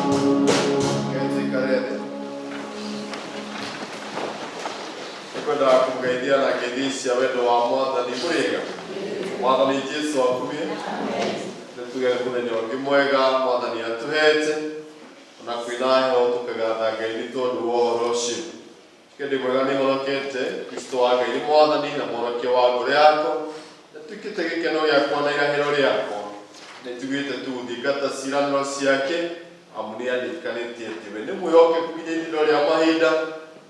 Ngai tuikare thĩ. Nĩkwendaga kũmũgeithia na ngeithi cia wendo wa Mwathani. Mũrĩega? Mwathani Jesu akumie. Nĩ tuge nĩ mũthenya ũngĩ mwega Mwathani atũhete, ona kwĩna heho tũkagatha Ngai nĩ tondũ wa ũhoro ũcio. Kĩndĩ mwega nĩ honokete. Kristo wa Ngai nĩ Mwathani na Mũhonokia wa ngoro yakwa, na tuĩkĩte gĩkeno gĩakwa na irahĩro rĩakwa. Nĩ tugĩte tũgũthingata ciĩranĩro ciake, amu nĩ andirikanĩtie atĩ we nĩ mwĩhokeku nginya ithirĩro rĩa mahinda.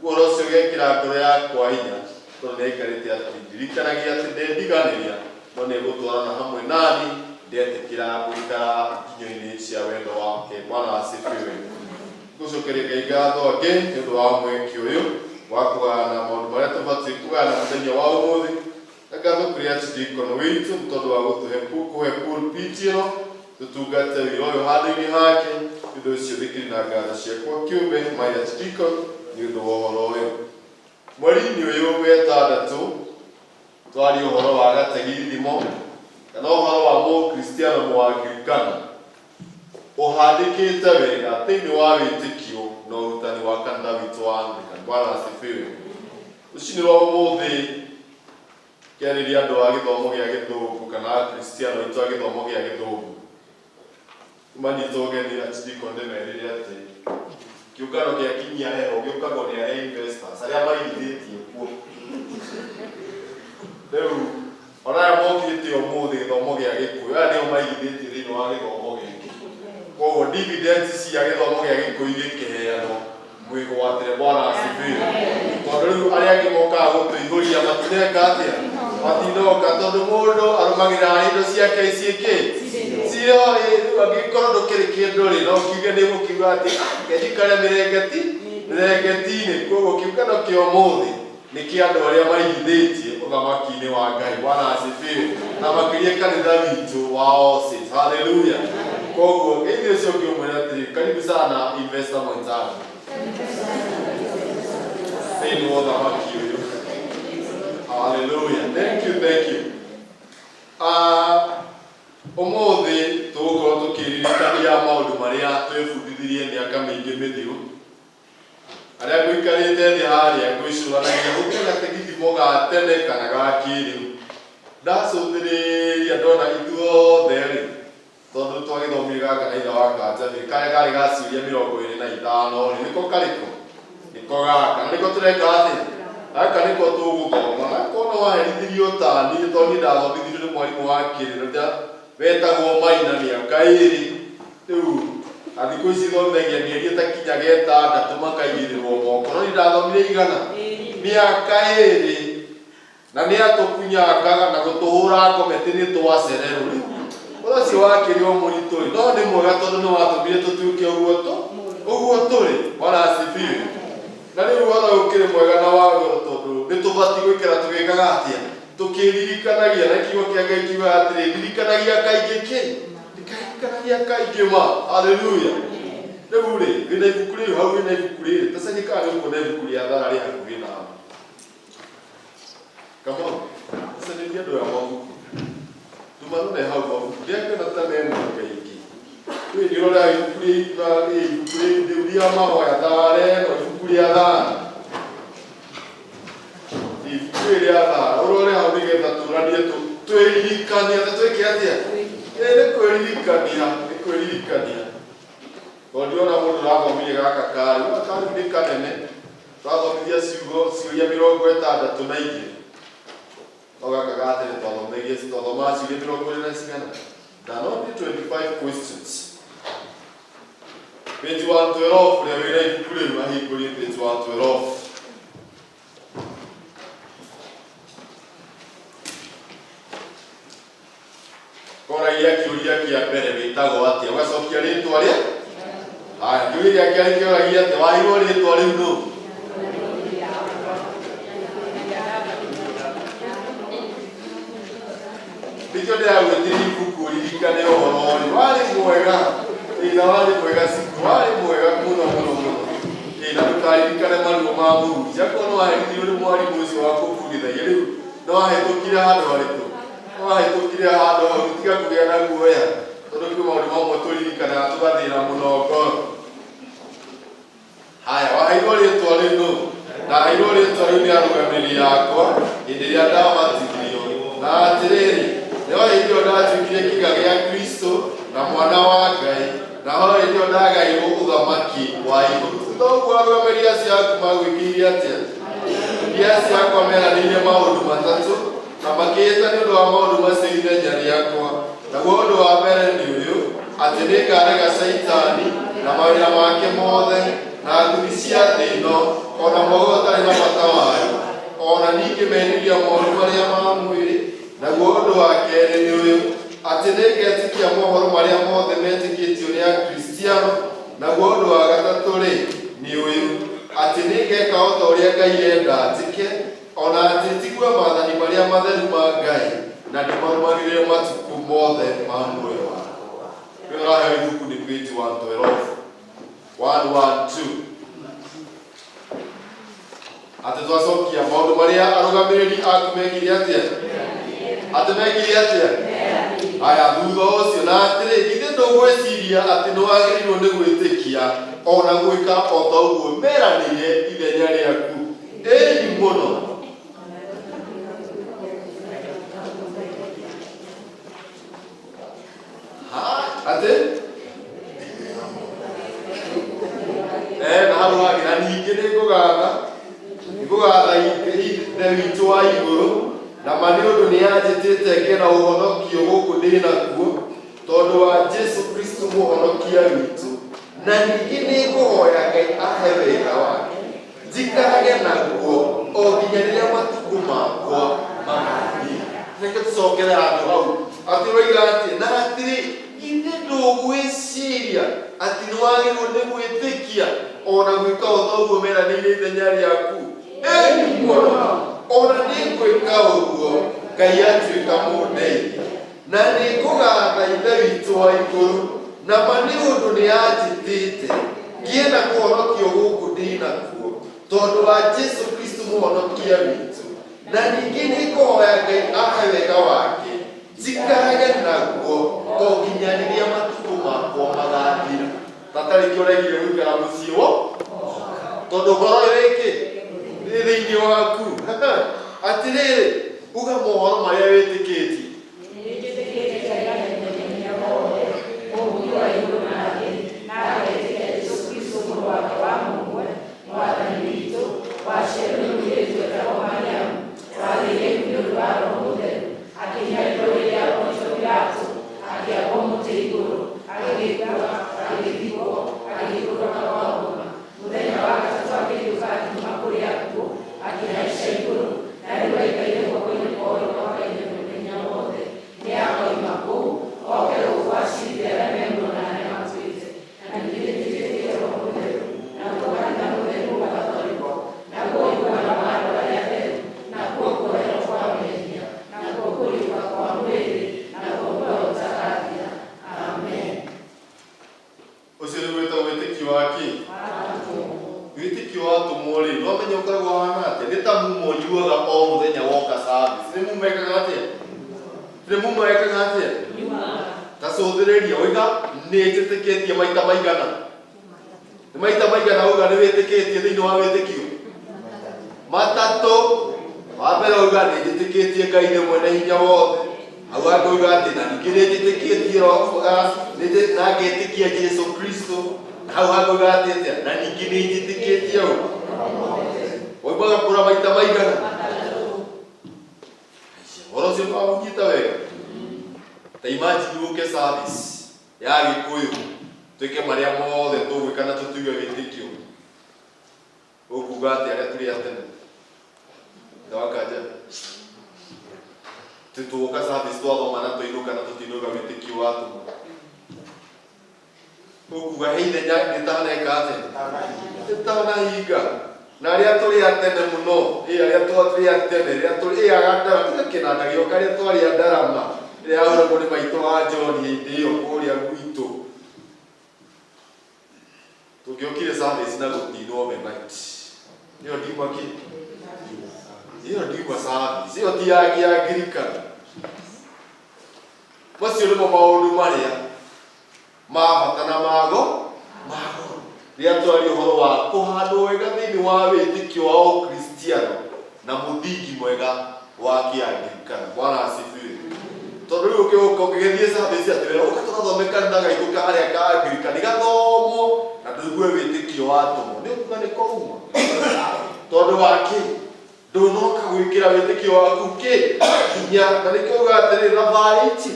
Ũhoro ũcio ũgekĩra ngoro yakwa hinya, tondũ nĩ aikarĩte atindirikanagia atĩ ndendiganĩria, no nĩ egũtwarana hamwe nani. Ndetĩkĩra gũikara nginyo-inĩ cia wendo wake. Bwana asifiwe. Ngũcokeria Ngai ngatho angĩ nĩ ũndũ wa mweke ũyũ wa kũgayana maũndũ marĩa tũbatiĩ kũgayana mũthenya wa ũmũthĩ, na ngatho kũrĩ archdeacon witũ nĩ tondũ wa gũtũhe kũhe pulpit ĩno tũtungate wĩra ũyũ handũ-inĩ hake. Nĩ ũndũ ũcio thikĩrĩ na ngatho ciakwa kĩũmbe my archdeacon nĩ ũndũ wa ũhoro ũyũ. Mweri-inĩ ũyũ wetandatũ twaria ũhoro wa gategithimo kana ũhoro wa mũkristiano mũanglikana ũhandĩkĩte wega thĩinĩ wa wĩtĩkio na ũrutani wa kanitha witũ wa Anglican. Bwana asifiwe. Rũcinĩ rwa ũmũthĩ kĩarĩria andũ a gĩthomo gĩa gĩthũngũ kana akristiano aitũ a gĩthomo gĩa gĩthũngũ. Manyita ũgeni archdeacon ndĩmerĩre atĩ kĩũngano gĩa kinyia heho gĩũkagwo nĩ arĩa investors arĩa maigithĩtie kuo. Rĩu ona aya mokĩte ũmũthĩ gĩthomo gĩa gĩkũyũ aya nĩo maigithĩtie thĩinĩ wa gĩthomo gĩkĩ. Koguo dividends cia gĩthomo gĩa gĩkũyũ igĩkĩheanwo mwĩgwatĩre. Bwana asifiwe. Tondũ rĩu arĩa angĩ mokaga gũtũihũria matineka atĩa, matinoka tondũ mũndũ arũmagĩrĩra harĩa indo ciake ciĩkĩ cio. Rĩu angĩkorwo ndũkĩrĩ kĩndũ rĩ, no kiuge nĩ gũkiuga atĩ kenjikare mĩrengeti mĩrengeti-inĩ. Koguo kĩũngano kĩa ũmũthĩ nĩ kĩa andũ arĩa maigithĩtie ũthamaki-inĩ wa Ngai. Bwana asifiwe. Na makĩria kanitha witũ wa All Saints. Haleluya. Koguo geithĩ ũcio ũngĩ ũmwĩre atĩrĩ, karibu sana investor mwenzangu thĩinĩ wa ũthamaki ũyũ. Haleluya. Thank you, thank you. Ũmũthĩ tũgũkorwo tũkĩririkania maũndũ marĩa twĩbundithirie mĩaka mĩingĩ mĩthiru. Arĩa ngũikarĩte thĩ harĩa ngwĩcũranagia hũthĩre gategithimo ga tene kana ga kĩrĩu. Ndacũthĩrĩria ndona ithuothe rĩ, tondũ twagĩthomire gaka na ithe wa Kanjathĩ karĩa karĩ ga ciũria 25 rĩ, nĩko karĩkũ? Nĩko gaka. Na nĩko tũreka atĩa? Gaka nĩko tũgũthoma. Na korwo no waherithirio ta niĩ, tondũ niĩ ndathomithirio nĩ mwarimũ wa kĩrĩro wetagwo Maina mĩaka ĩrĩ. Rĩu na thikũ ici thomithagia mĩeri ĩtakinyaga ĩtandatũ makaigĩrĩrwo moko. No niĩ ndathomire igana mĩaka ĩrĩ, na nĩ atũkunyangaga na gũtũhũra ngometi nĩ twacererwo. Rĩu ũhoro ũcio wakĩrĩ o mũritũ rĩ, no nĩ mwega tondũ nĩ watũmire tũtuĩke ũguo tũ ũguo tũrĩ. Bwana asifiwe. Na rĩu ũhoro ũyũ ũkĩrĩ mwega na wa goro tondũ nĩ tũbatiĩ gũikara tũgĩkaga atĩa, tũkĩririkanagia. Na kiugo kĩa Ngai kiugaga atĩrĩ, ririkanagia kaingĩ kĩ ririkanagia kaingĩ ma. Haleluya. Rĩu rĩ, wĩna ibuku rĩu hau, wĩna ibuku rĩrĩ tacarie kana nĩ ũkuona ibuku rĩa thara rĩ hakuhĩ nawe. Kamau, tacarĩria andũ aya mabuku tumarore hau mabuku ndiakĩona ta me mũkaingĩ. Rĩu nĩ ũrora ibuku rĩa ibuku rĩu rĩa mahoya thara ĩno, ibuku rĩa thara, ibuku rĩrĩ rĩa thara ũrore hau nĩgetha tũranie twĩririkanie atĩ twĩke atĩa. Ĩ nĩ kwĩririkania, nĩ kwĩririkania tondũ ndĩrona mũndũ ũrathomire gaka karĩ gaka karĩ nĩ kanene twathomithia ciugo ciũria 62, no gaka ga tene twathomithagia twathomaga ciũria 20 na cigana. There are only 25 questions. Page 112, ũrĩa wĩna ibuku rĩu ahingũrie page 112. Koragia kĩũria kĩa mbere, wĩtagwo atĩa? Ũgacokia rĩtwa rĩa. Haya, kĩũria gĩa kerĩ kĩoragia atĩa? Waheirwo rĩtwa rĩu nũ? Nĩkĩo ndĩragwĩtirie ibuku ũririkane ũhoro ũyũ. Warĩ mwega. Ĩĩ na warĩ mwega ciku, warĩ mwega mũno mũno mũno. Ĩĩ na ndũkaririkane maruo ma mũhunjia. Akorwo nĩ waherithirio nĩ mwarimũ ũcio wa kũbundithagia rĩu nĩ wahĩtũkire handũ haritũ. Nĩ wahĩtũkire handũ hau, tiga kũgĩa na guoya tondũ kwĩ maũndũ mamwe tũririkanaga tũgathĩna mũno ngoro. Haya, waheirwo rĩtwa rĩu nũ? Ndaheirwo rĩtwa rĩu nĩ arũgamĩrĩri akwa hĩndĩ ĩrĩa ndabatithirio. Na atĩrĩrĩ, nĩho hĩndĩ ĩyo ndatuĩkire kĩga gĩa Kristo na mwana wa Ngai, naho hĩndĩ ĩyo ndagaĩirwo ũthamaki wa igũrũ. Thutha ũguo arũgamĩrĩri acio aku magwĩkĩire atĩa? Iria acio akwa meranĩire maũndũ matatũ na makĩĩta nĩ ũndũ wa maũndũ macio ithenya rĩakwa. Naguo ũndũ wa mbere nĩ ũyũ, atĩ nĩngarega Caitani na mawĩra make mothe na nguthi cia thĩ ĩno, o na mwago ũtarĩ na bata wayo, o na ningĩ merirĩria moru marĩa ma mwĩrĩ. Naguo ũndũ wa kerĩ nĩ ũyũ, Atĩ nĩngetĩkia mohoro marĩa mothe metĩkĩtio nĩ Akristiano. Naguo ũndũ wa gatatũ-rĩ, nĩ ũyũ, atĩ nĩngeka o ta ũrĩa Ngai enda njĩke, o na atĩ njigue maathani marĩa matheru ma Ngai, na ndĩmarũmagĩrĩre matukũ mothe ma muoyo wakwa. Nĩwe ũraheo ibuku nĩ page 112. 112. Atĩ twacokia maũndũ marĩa arũgamĩrĩri aku mekire atĩa? Atĩ mekire atĩa? Aya, thutha ũcio na atĩrĩ, githĩ ndũgwĩciria atĩ nĩwagĩrĩirwo nĩ gwĩtĩkia o na gwĩka o ta ũguo meranĩire ithenya rĩaku? Ĩni mũno. Ha, atĩ na hau hangĩ, na ningĩ nĩ ngũgatha ngũgatha Ithe witũ wa igũrũ, na ma nĩ ũndũ nĩ anjĩtĩte ngĩe na ũhonokio gũkũ ndĩ nakuo, tondũ wa Jesu Kristo mũhonokia witũ. Na ningĩ nĩ ngũhoya Ngai ahe wega wake, njikarage naguo o nginya rĩrĩa matukũ makwa magathira. Reke tũcokere handũ hau, atĩ ũroiga atĩ, na atĩrĩ, githĩ ndũgwĩciria atĩ nĩ wagĩrĩirwo nĩ gwĩtĩkia o na gwĩka o ta ũguo meranĩire ithenya rĩaku? Ĩni mũno, o na nĩ ngwĩka ũguo, Ngai atuĩka mũndeithia. Na nĩ ngũgatha Ithe witũ wa igũrũ, na ma nĩ ũndũ nĩ anjĩtĩte ngĩe na kũhonokio gũkũ ndĩ nakuo, tondũ wa Jesu Kristo mũhonokia witũ. Na ningĩ nĩ ngũhoya Ngai ahe wega wake, njikarage naguo o nginya rĩrĩa matukũ makwa magathira. Tata rĩngĩ ũregire gũikara mũciĩ wo tondũ ngoro ĩyo ĩkĩ ĩ thĩinĩ waku. Atĩrĩrĩ, uga mohoro marĩa wĩtĩkĩtie. Nĩnjĩtĩkĩtie Ngai Ithe Mwene-Hinya Wothe, Mũũmbi wa igũrũ na thĩ, na ngetĩkia Jesũ Kristũ Mũrũ wake wa mũmwe, Mwathani witũ, waciarirwo nĩ mũirĩtu wetagwo Mariamu, wagĩire ihu nĩ ũndũ wa Roho Mũtheru, akĩnyarirwo rĩrĩa Pontio Pilato, akĩambwo mũtĩ igũrũ, agĩgĩkua, agĩthikwo, agĩikũrũka kwa ngoma. Mũthenya wa gatatũ akĩriũka akiuma kũrĩ akuũ, akĩhaica igũrũ, na rĩu aikaire guoko-inĩ kwa ũrĩo kwa Ngai Ithe Mwene-Hinya-Wothe. Nĩakoima kũu, oke gũkũ aciirithie arĩa me muoyo na arĩa makuĩte. Na ningĩ nĩnjĩtĩkĩtie Roho Mũtheru, naguo kanitha mũtheru Mũgatholiko, naguo ũiguano wa andũ arĩa atheru, nakuo kuoherwo kwa mehia, nakuo kũriũka kwa mwĩrĩ, naguo muoyo ũtagathira. Amen. Ũcio nĩguo wĩtagwo wĩtĩkio wa kĩ? Wĩtĩkio wa atũmwo rĩ, no menye ũkoragwo ũhana atĩa? Nĩ ta mumo ũnyuaga o mũthenya woka service. Nĩ mumo ekaga atĩa? Nĩ mumo ekaga atĩa? Ta cũthĩrĩria, ũiga nĩ njĩtĩkĩtie maita maigana? Nĩ maita maigana uga nĩ wĩtĩkĩtie thĩinĩ wa wĩtĩkio? Matatũ. Wa mbere uga nĩ njĩtĩkĩtie Ngai nĩ mwene hinya wothe. Hau hangĩ uga atĩ na ningĩ nĩ njĩtĩkĩtie Roho, na ngetĩkia Jesu Kristo. Na hau hangĩ uga atĩ atĩa? Na ningĩ nĩ njĩtĩkĩtie ũ? Waumaga kũra maita maigana? Ũhoro ũcio nĩwamũnyita wega? Ta imagine ũke service ya Gĩkũyũ twĩke marĩa mothe tũgwĩka na tũtuge wĩtĩkio. Ũkuga atĩ arĩa tũrĩ a tene ndawakanja tũgũka service twathoma na twainũka na tũtinauga wĩtĩkio wa atũmwo. Ũkuga he ithenya rĩtaneka atĩa? Rĩtanahinga. Na arĩa tũrĩ a tene mũno, ĩ arĩa twarĩ a tene, rĩrĩa tũrĩ ĩ aga ndarama, tiga kĩnanda gĩoka arĩa twarĩ a ndarama, ĩrĩa yahũragwo nĩ maitũ wa John hĩndĩ ĩyo kũrĩa gwitũ. Tũngĩokire service na gũtinwo overnight. Ĩyo ndiuma kĩ? Ĩyo ndiuma service. Ĩyo ti ya kĩangirikano. Macio nĩmo maũndũ marĩa ma bata na mago magoro. Rĩrĩa twaria ũhoro wa kũhandwo wega thĩinĩ wa wĩtĩkio wa Ũkristiano na mũthingi mwega wa kĩangirikano. Bwana asifiwe. Tondũ rĩu ũkĩũka ũkĩgĩthiĩ service atĩ wĩra ũka tũgathome kanitha gaitũ karĩa ka Angirikani gathomwo na tũigue wĩtĩkio wa atũmwo. Nĩ ũkuga nĩ kouma. Tondũ wa kĩ? Ndũnoka gwĩkĩra wĩtĩkio waku kĩ hinya. Na nĩkĩo uga atĩrĩ, thabarĩ ici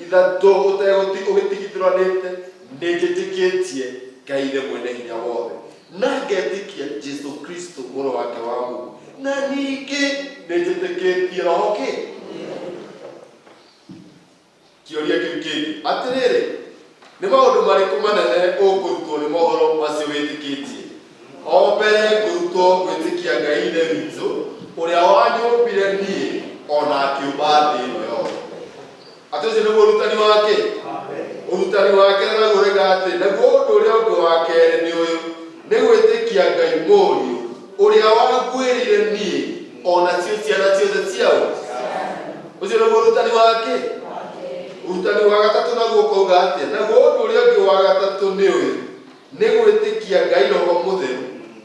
ithatũ ũtegũti ũgĩtigithũranĩte, nĩ njĩtĩkĩtie Ngai Ithe mwene hinya wothe, na ngetĩkia Jesu Kristo mũrũ wake wa mũmwe, na ningĩ nĩ njĩtĩkĩtie Roho kĩ. Kĩũria kĩu kĩngĩ atĩrĩrĩ, nĩ maũndũ marĩkũ manene ũkũrutwo nĩ mohoro macio wĩtĩkĩtie? O mbere ngũrutwo gwĩtĩkia Ngai Ithe witũ ũrĩa wanyũmbire niĩ ona akĩũmba thĩ ĩno yothe. Atĩ ũcio nĩguo ũrutani wake? Ũrutani wake naguo ũroiga atĩ naguo ũndũ ũrĩa ũngĩ wa kerĩ nĩ ũyũ, nĩ gwĩtĩkia Ngai Mũriũ ũrĩa wanguĩrĩire niĩ ona cio ciana ciothe ciao. Ũcio nĩguo ũrutani wake? Ũrutani wa gatatũ naguo ũkauga atĩa? Naguo ũndũ ũrĩa ũngĩ wa gatatũ nĩ ũyũ, nĩ gwĩtĩkia Ngai Roho Mũtheru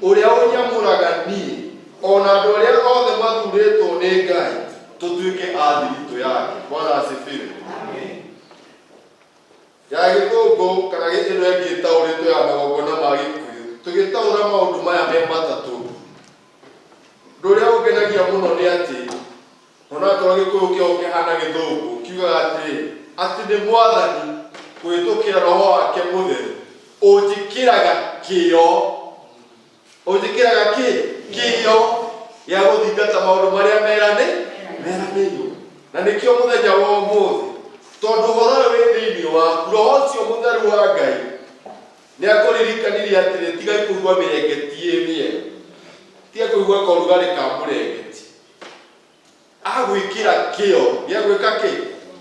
ũrĩa ũnyamũraga niĩ ona andũ arĩa othe mathurĩtwo nĩ Ngai tũtuĩke a thiritũ yake. Bwana asifiwe. Ya gĩthũngũ kana ĩno ĩngĩ ĩtaũrĩtwo ya magongona ma Gĩkũyũ, tũgĩtaũra maũndũ maya me matatũ, ũndũ ũrĩa ũngenagia mũno nĩ atĩ onakorwo Gĩkũyũ kĩao kĩhana gĩthũngũ, kiugaga atĩrĩ, atĩ nĩ Mwathani kũhĩtũkĩra Roho wake Mũtheru ũnjĩkĩraga kĩyo, ũnjĩkĩraga kĩ kĩyo gĩa gũthingata maũndũ marĩa meranĩirwo. Na nĩkĩo mũthenya wa ũmũthĩ, tondũ ũhoro ũyũ wĩ thĩinĩ waku, Roho ũcio Mũtheru wa Ngai nĩ akũririkanirie atĩrĩ, tiga kũigua mĩrengeti ĩ mĩega, tiga kũigua kaũrugarĩ ka mũrengeti, agwĩkĩra kĩyo gĩa gwĩka kĩ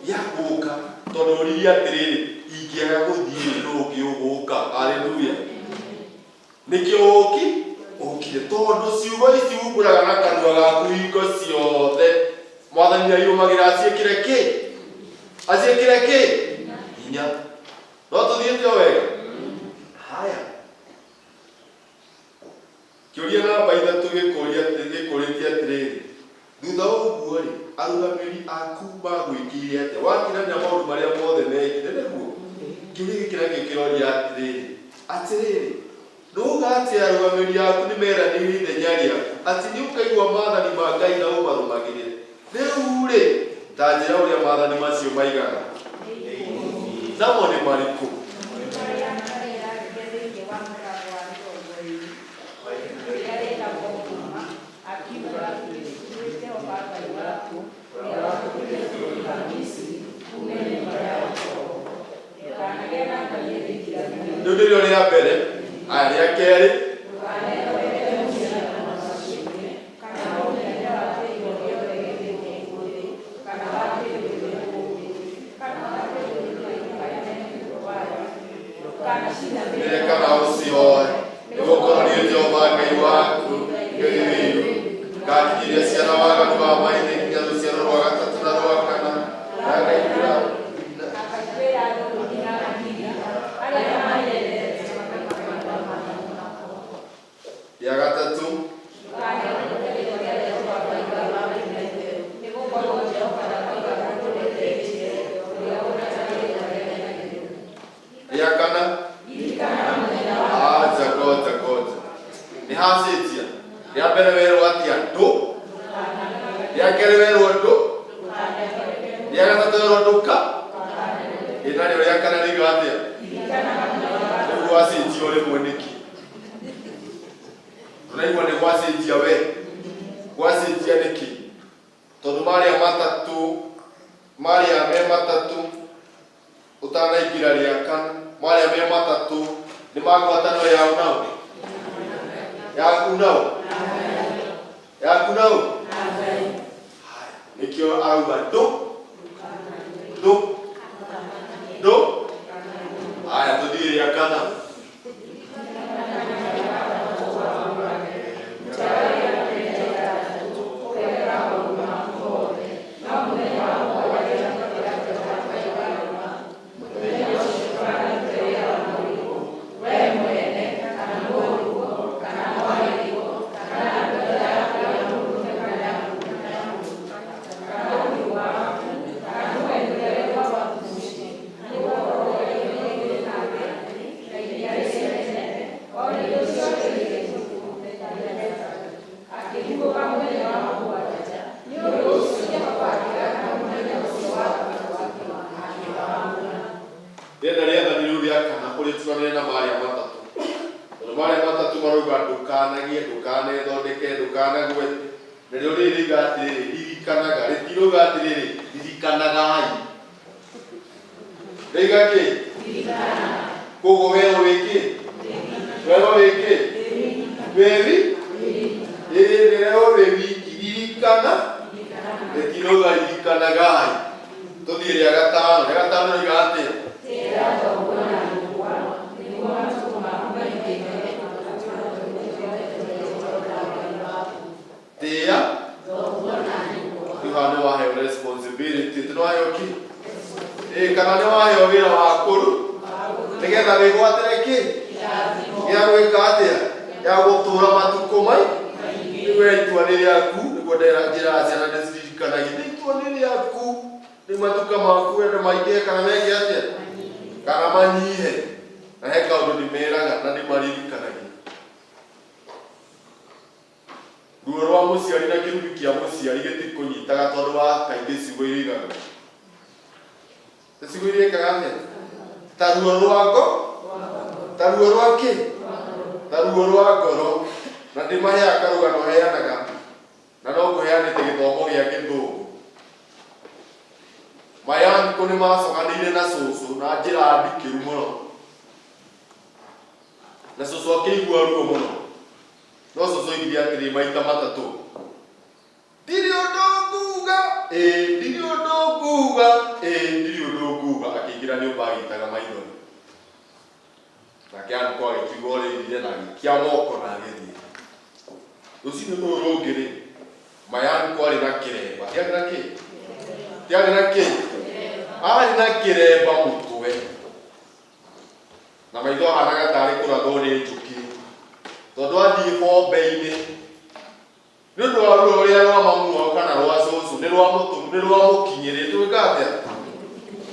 gĩa gũka, tondũ ũririe atĩrĩrĩ, ingĩaga gũthiĩ nũ ũngĩ ũgũka? Haleluya. Nĩkĩo ũki ũkire, tondũ ciugo ici umbũraga na kanua gaku hingo ciothe, Mwathani nĩairũmagĩra aciĩkĩre kĩ aciĩkĩre kĩ hinya. No tũthiĩte o wega. Haya, kĩũria namba ithatũ gĩkũrĩtie atĩrĩrĩ, thutha wa ũguo rĩ, arũgamĩri aku magwĩkĩire atĩa? Wakinanĩra maũndũ marĩa mothe mekire, nĩguo kĩũria gĩkĩ nakĩo kĩroria atĩrĩrĩ, atĩrĩrĩ, nũga atĩ arũgamĩri aku nĩ meranĩire ithenya rĩaku atĩ nĩ ũkaigua maathani ma Ngai na ũmarũmagĩrĩre. Rĩu rĩ, ta njĩra ũrĩa maathani macio maigaga, namo nĩ marĩkũ? Rĩu nĩrĩo rĩa mbere. Aya, rĩa kerĩ. Nĩre kana ũcihoe, nĩgũkorwo niĩ Jehova Ngai waku, Ngai wĩiru, ngakinyĩria ciana waganu wa maithe nginya rũciaro rwa gatatũ na rwa kana, na ngaiguĩra rĩa gatatũ. Rĩa kana. Aja, ngoja ngoja, nĩ hacĩnjia. Rĩa mbere werwo atĩa? Ndũ. Rĩa kerĩ werwo ndũ. Rĩa gatatũ werwo ndũka. Ĩ narĩo rĩa kana rĩiga atĩa? Rĩu gwacenjia o rĩmwe nĩkĩ? Ndũraigua nĩ gwacenjia we? Gwacenjia nĩkĩ? Tondũ marĩa matatũ, marĩa me matatũ ũtanaingĩra rĩa kana, marĩa me matatũ nĩ ma ngwatanĩro yao nao, yaku nao, yaku nao. Haya, nĩkĩo arauga ndũ ndũ ndũ. Haya, tũthiĩ rĩa kana. Rĩenda rĩathani rĩu rĩa kana ũrĩturanĩre na marĩa matatũ, tondũ marĩa matatũ marauga ndũkanagie, ndũkanethondeke, ndũkanagwete. Narĩo rĩrĩ rĩiga atĩrĩrĩ, ririkanaga, rĩtirauga atĩrĩrĩ, ririkanagai. Ndĩiga kĩ? Koguo werwo wĩkĩ? Werwo wĩkĩ? Wĩwi? Ĩĩ werwo wĩ wiki. Ririkana. Rĩtirauga ririkanagai. Tũthiĩ rĩa gatano. Rĩa gatano rĩiga atĩa? Tĩa. Rĩu haha nĩ waheo responsibility. Ti nĩwaheo kĩ? Ĩĩ kana nĩ waheo wĩra wa kũru nĩgetha wĩgwatĩre kĩ? Gĩa gwĩka atĩa? Gĩa gũtũra matukũ mai rĩu we itua nĩ rĩaku nĩguo ndera njĩraga ciana ndĩciririkanagie nĩ itua nĩ rĩaku rĩu matuka maku wende maingĩhe kana meke atĩa kana manyihe na he kaũndũ ndĩmeraga na ndĩmaririkanagia ruo rwa mũciari na kĩrumi kĩa mũciari gĩtikũnyitaga tondũ wa kaingĩ ciugo iria igaga nĩ ciugo iria ikaga atĩa ta ruo rwa ngo ta ruo rwa kĩ ta ruo rwa ngoro na ndĩmaheaga karũgano heanaga na no ngũheanĩte gĩthomo gĩa gĩthũngũ mayankũ nĩ macoganĩire na cũcũ na njĩra ndikĩru mũno na cũcũ akĩigua ruo mũno no cũcũ oigire atĩrĩ maita matatũ ndirĩ ũndũ nguga ĩĩ ndirĩ ũndũ nguga ĩĩ ndirĩ ũndũ nguga akĩingĩra nyũmba agĩitaga maithori nake anko agĩkiuga ũrĩa oigire na agĩikia moko na agĩthiĩ rũcinĩ rũrũ rũngĩ rĩ mayanko arĩ na kĩremba tiarĩ na kĩ tiarĩ na kĩ arĩ na kĩremba mũtwe na maitho ahanaga tarĩ kũrathwo nĩ njũkĩ tondũ athiĩ bombe-inĩ nĩ ũndũ wa ruo rũrĩa rwa mamu wao kana rwa cũcũ nĩ rwa mũtũ nĩ rwa mũkinyĩrĩ twĩka atĩa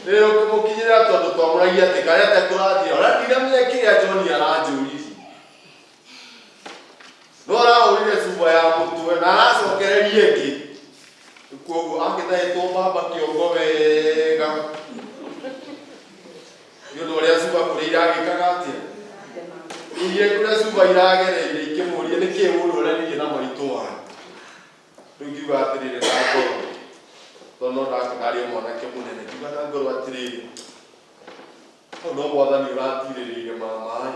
nĩ rũkĩmũkinyĩrĩra tondũ twamũragia atĩ karĩa te kũrathiĩ ona ndinamenya kĩrĩa John aranjũririe no arahũrire cuba ya mũtwe na aracokereria ĩngĩ koguo akĩtahĩtwo mbamba kĩongo wega nĩ ũndũ ũrĩa cuba kũrĩa iragĩkaga atĩa iria kũrĩa cuba iragereire ikĩmũria nĩ kĩĩ mũndũ ũranirie na maitũ wanyu rĩu ngiuga atĩrĩrĩ na ngoro tondũ no ndakendario mwanake mũnene ngiuga na ngoro atĩrĩrĩ hau no mwathani ũratirĩrĩire mama-ĩ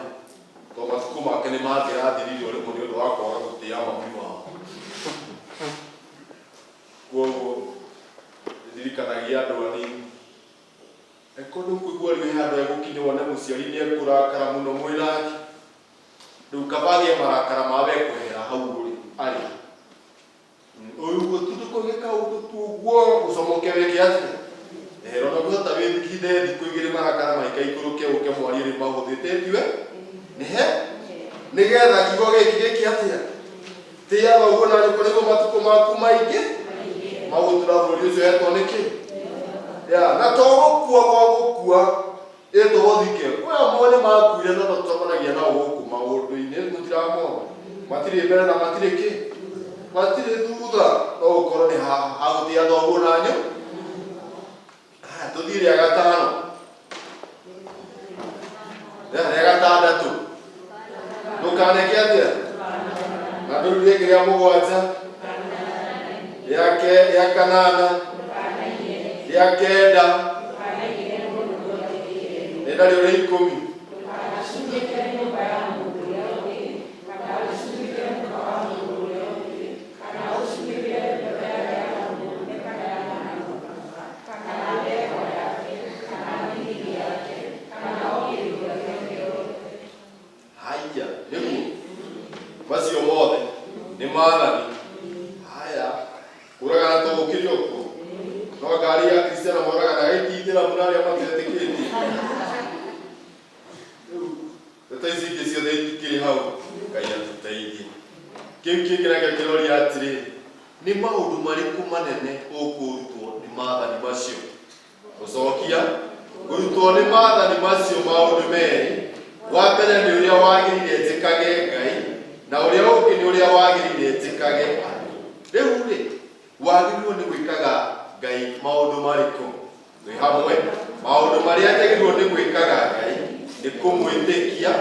tondũ matukũ make nĩ mangĩrathirire o rĩmwe nĩ ũndũ wa kwaga gũtĩa mami wao koguo ndirikanagia andũ anini Angĩkorwo nĩ ũkũigua rĩu he handũ hegũkinya wone mũciari nĩ ekũrakara mũno mwĩ nake, rĩu kaba agĩe marakara ma we kwehera hau ũrĩ arĩ. Ũyũ ũtinde kũgĩa kaũndũ tu ũguo ũcomoke wĩke atĩa? Ehera ona ũngĩhota wĩthikithe thikũ igĩrĩ marakara maikaikũrũke ũke mwarie rĩu mahũthĩte tiwe? Nĩhe? Nĩgetha kiugo gĩkĩ gĩke atĩa? Tĩa thoguo na nyũkwa nĩguo matukũ maku maingĩ magũtũra bũrũri ũcio hetwo nĩkĩ? Ya, na to gũkua gwa gũkua ĩtũgũthike kwĩ amwe nĩ makuire no tũcemanagia nao gũkũ maũndũ-inĩ mũtiramona matirĩ mbere na matirĩ kĩ matirĩ thutha no gũkorwo nĩ haha hagũtĩa thoguo na nyũ Haya, tũthiĩ rĩa gatano Ya, rĩa gatandatũ ndũkaneke atĩa na ndũru rĩngĩ rĩa mũgwanja rĩa ke rĩa kanana rĩa kenda nĩ narĩo rĩa ikũmi haya nĩguo macio mothe nĩ maathani haya kũragana to gũkĩrĩ o kuo no ngari ya kristiano moraganaga ĩtithĩramu na arĩa matetĩkĩtie rĩu ndeto ici ingĩ ciothe itikĩrĩ hau ngai atũteithie kĩu kĩngĩ nakĩo kĩroria atĩrĩrĩ nĩ maũndũ marĩkũ manene ũkũrutwo nĩ maathani macio gũcokia kũrutwo nĩ maathani macio maũndũ merĩ wa mbere nĩ ũrĩa wagĩrĩire njĩkage ngai na ũrĩa ũngĩ nĩ ũrĩa wagĩrĩire njĩkage andũ rĩu rĩ wagĩrĩirwo nĩ gwĩkaga ngai maũndũ marĩkũ twĩ hamwe maũndũ marĩa njagĩrĩirwo nĩ gwĩkaga ngai nĩ kũmwĩtĩkia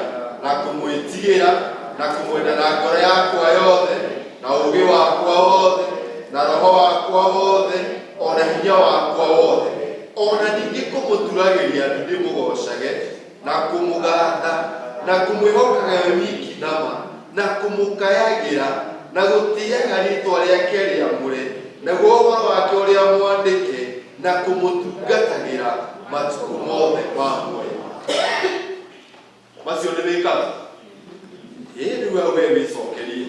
na kũmwĩtigĩra na kũmwenda na ngoro yakwa yothe na ũũgĩ wakwa wothe na roho wakwa wothe ona hinya wakwa wothe ona ningĩ kũmũturagĩria ndu ndĩmũ Na kũmũgatha na kũmwĩhokaga we wiki nama na kũmũkayagĩra na gũtĩaga rĩtwa rĩake rĩamũre naguo ũhoro wake ũrĩa mwandĩke na kũmũtungatagĩra matukũ mothe ma muoyo. Macio nĩ wĩkaga? Ĩĩ, rĩu we wĩcokerie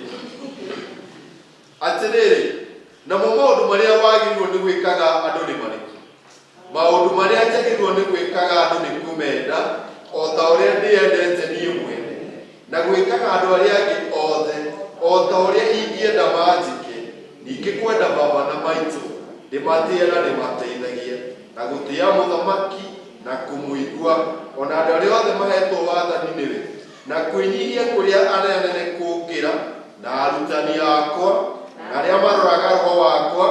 atĩrĩrĩ, namo maũndũ marĩa wagĩrĩirwo nĩ gwĩkaga andũ nĩ marĩkũ? Maũndũ marĩa njagĩrĩirwo nĩ gwĩkaga andũ nĩ kũmenda o ta ũrĩa ndĩendete niĩ mwene, na gwĩkaga andũ arĩa angĩ othe o ta ũrĩa ingĩenda manjĩke, ningĩ kwenda baba na maitũ, ndĩmatĩe na ndĩmateithagie, na gũtĩĩa mũthamaki na kũmũigua, o na andũ arĩa othe mahetwo wathani nĩwe, na kwĩnyihia kũrĩa arĩa anene kũngĩra, na arutani akwa, na arĩa maroraga roho wakwa,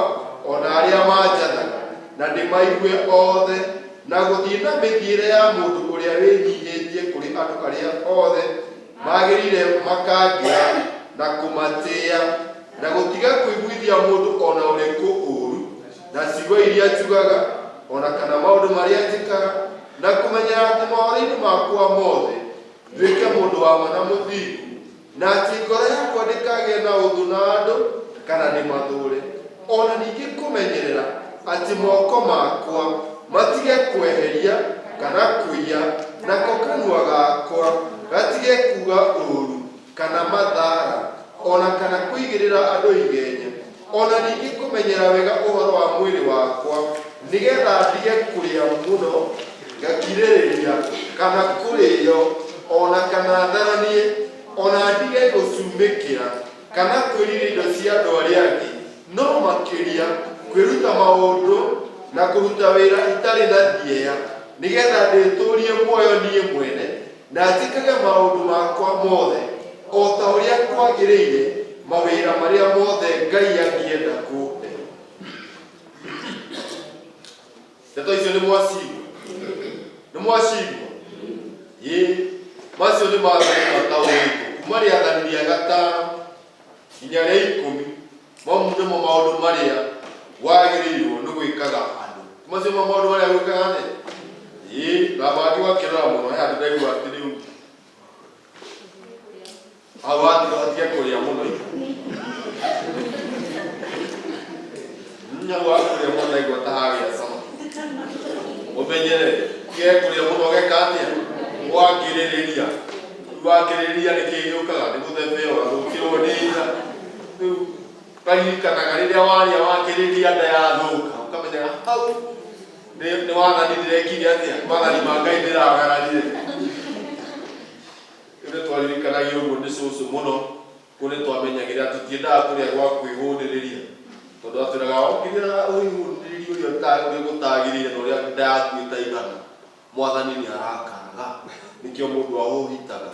o na arĩa manjathaga, na ndĩmaigue othe, na gũthiĩ na mĩthiĩre ya mũndũ ũrĩa wĩnyihĩtie kũrĩ andũ arĩa othe magĩrĩire makangĩra, na kũmatĩĩa, na gũtiga kũiguithia mũndũ o na ũrĩkũ ũũru, na ciugo iria njugaga, o na kana maũndũ marĩa njĩkaga, na kũmenyera atĩ mohoro-inĩ makwa mothe nduĩke mũndũ wa ma na mũthingu, na atĩ ngoro yakwa ndĩkagĩe na ũthũ na andũ kana ndĩmathũũre, o na ningĩ kũmenyerera atĩ moko makwa matige kweheria kana kũiya, nako kanua gakwa gatige kuuga ũũru kana mathara, o na kana kũigĩrĩra andũ igenyo, o na ningĩ kũmenyera wega ũhoro wa mwĩrĩ wakwa, nĩgetha ndige kũrĩa mũno ngakirĩrĩria, kana kũrĩo, o na kana tharanie, o na ndige gũcumĩkĩra, kana kwĩrirĩria indo cia andũ arĩa angĩ, no makĩria kwĩruta maũndũ na kũruta wĩra itarĩ na thieya, nĩgetha ndĩtũũrie muoyo niĩ mwene, na njĩkage maũndũ makwa mothe o ta ũrĩa kwagĩrĩire mawĩra marĩa mothe Ngai angĩenda kũhe. Ndeto icio nĩ mwacigua? Nĩ mwacigua? Ĩĩ, macio nĩ maathani mataũrĩtwo kuma rĩathani rĩa gatano nginya rĩa ikũmi. Mau nĩmo maũndũ marĩa wagĩrĩirwo nĩ gwĩkaga andũ. Macio nĩmo maũndũ marĩa gwĩkaga atĩa? Ĩĩ, na mangĩ wakĩrora mũno he handũ ndaigua atĩ rĩu hau hatiga hatige kũrĩa mũno. Hau ha kũrĩa mũno ndaigua ta hagĩa cama. Ũmenyere, tige kũrĩa mũno ũgeka atĩa? Wakĩrĩrĩria. Wakĩrĩrĩria nĩ kĩĩ gĩũkaga? Nĩ gũthebeo, ũgathũkĩrwo nĩ nda. Rĩu ũkaririkanaga rĩrĩa warĩa wakĩrĩrĩria nda yathũka, ũkamenyaga hau nĩ wathani ndĩrekire atĩa? Maathani ma Ngai ndĩragararire. Rĩu nĩ twaririkanagia ũguo nĩ cũcũ mũno, kũu nĩ twamenyagĩrĩra tũtiendaga kũrĩa gwa kwĩhũnĩrĩria, tondũ atwĩraga ũngĩrĩa wĩhũnĩrĩrie ũrĩa gũtagĩrĩire na ũrĩa nda yaku ĩtaigana, Mwathani nĩ arakaraga, nĩkĩo mũndũ ahũhitaga.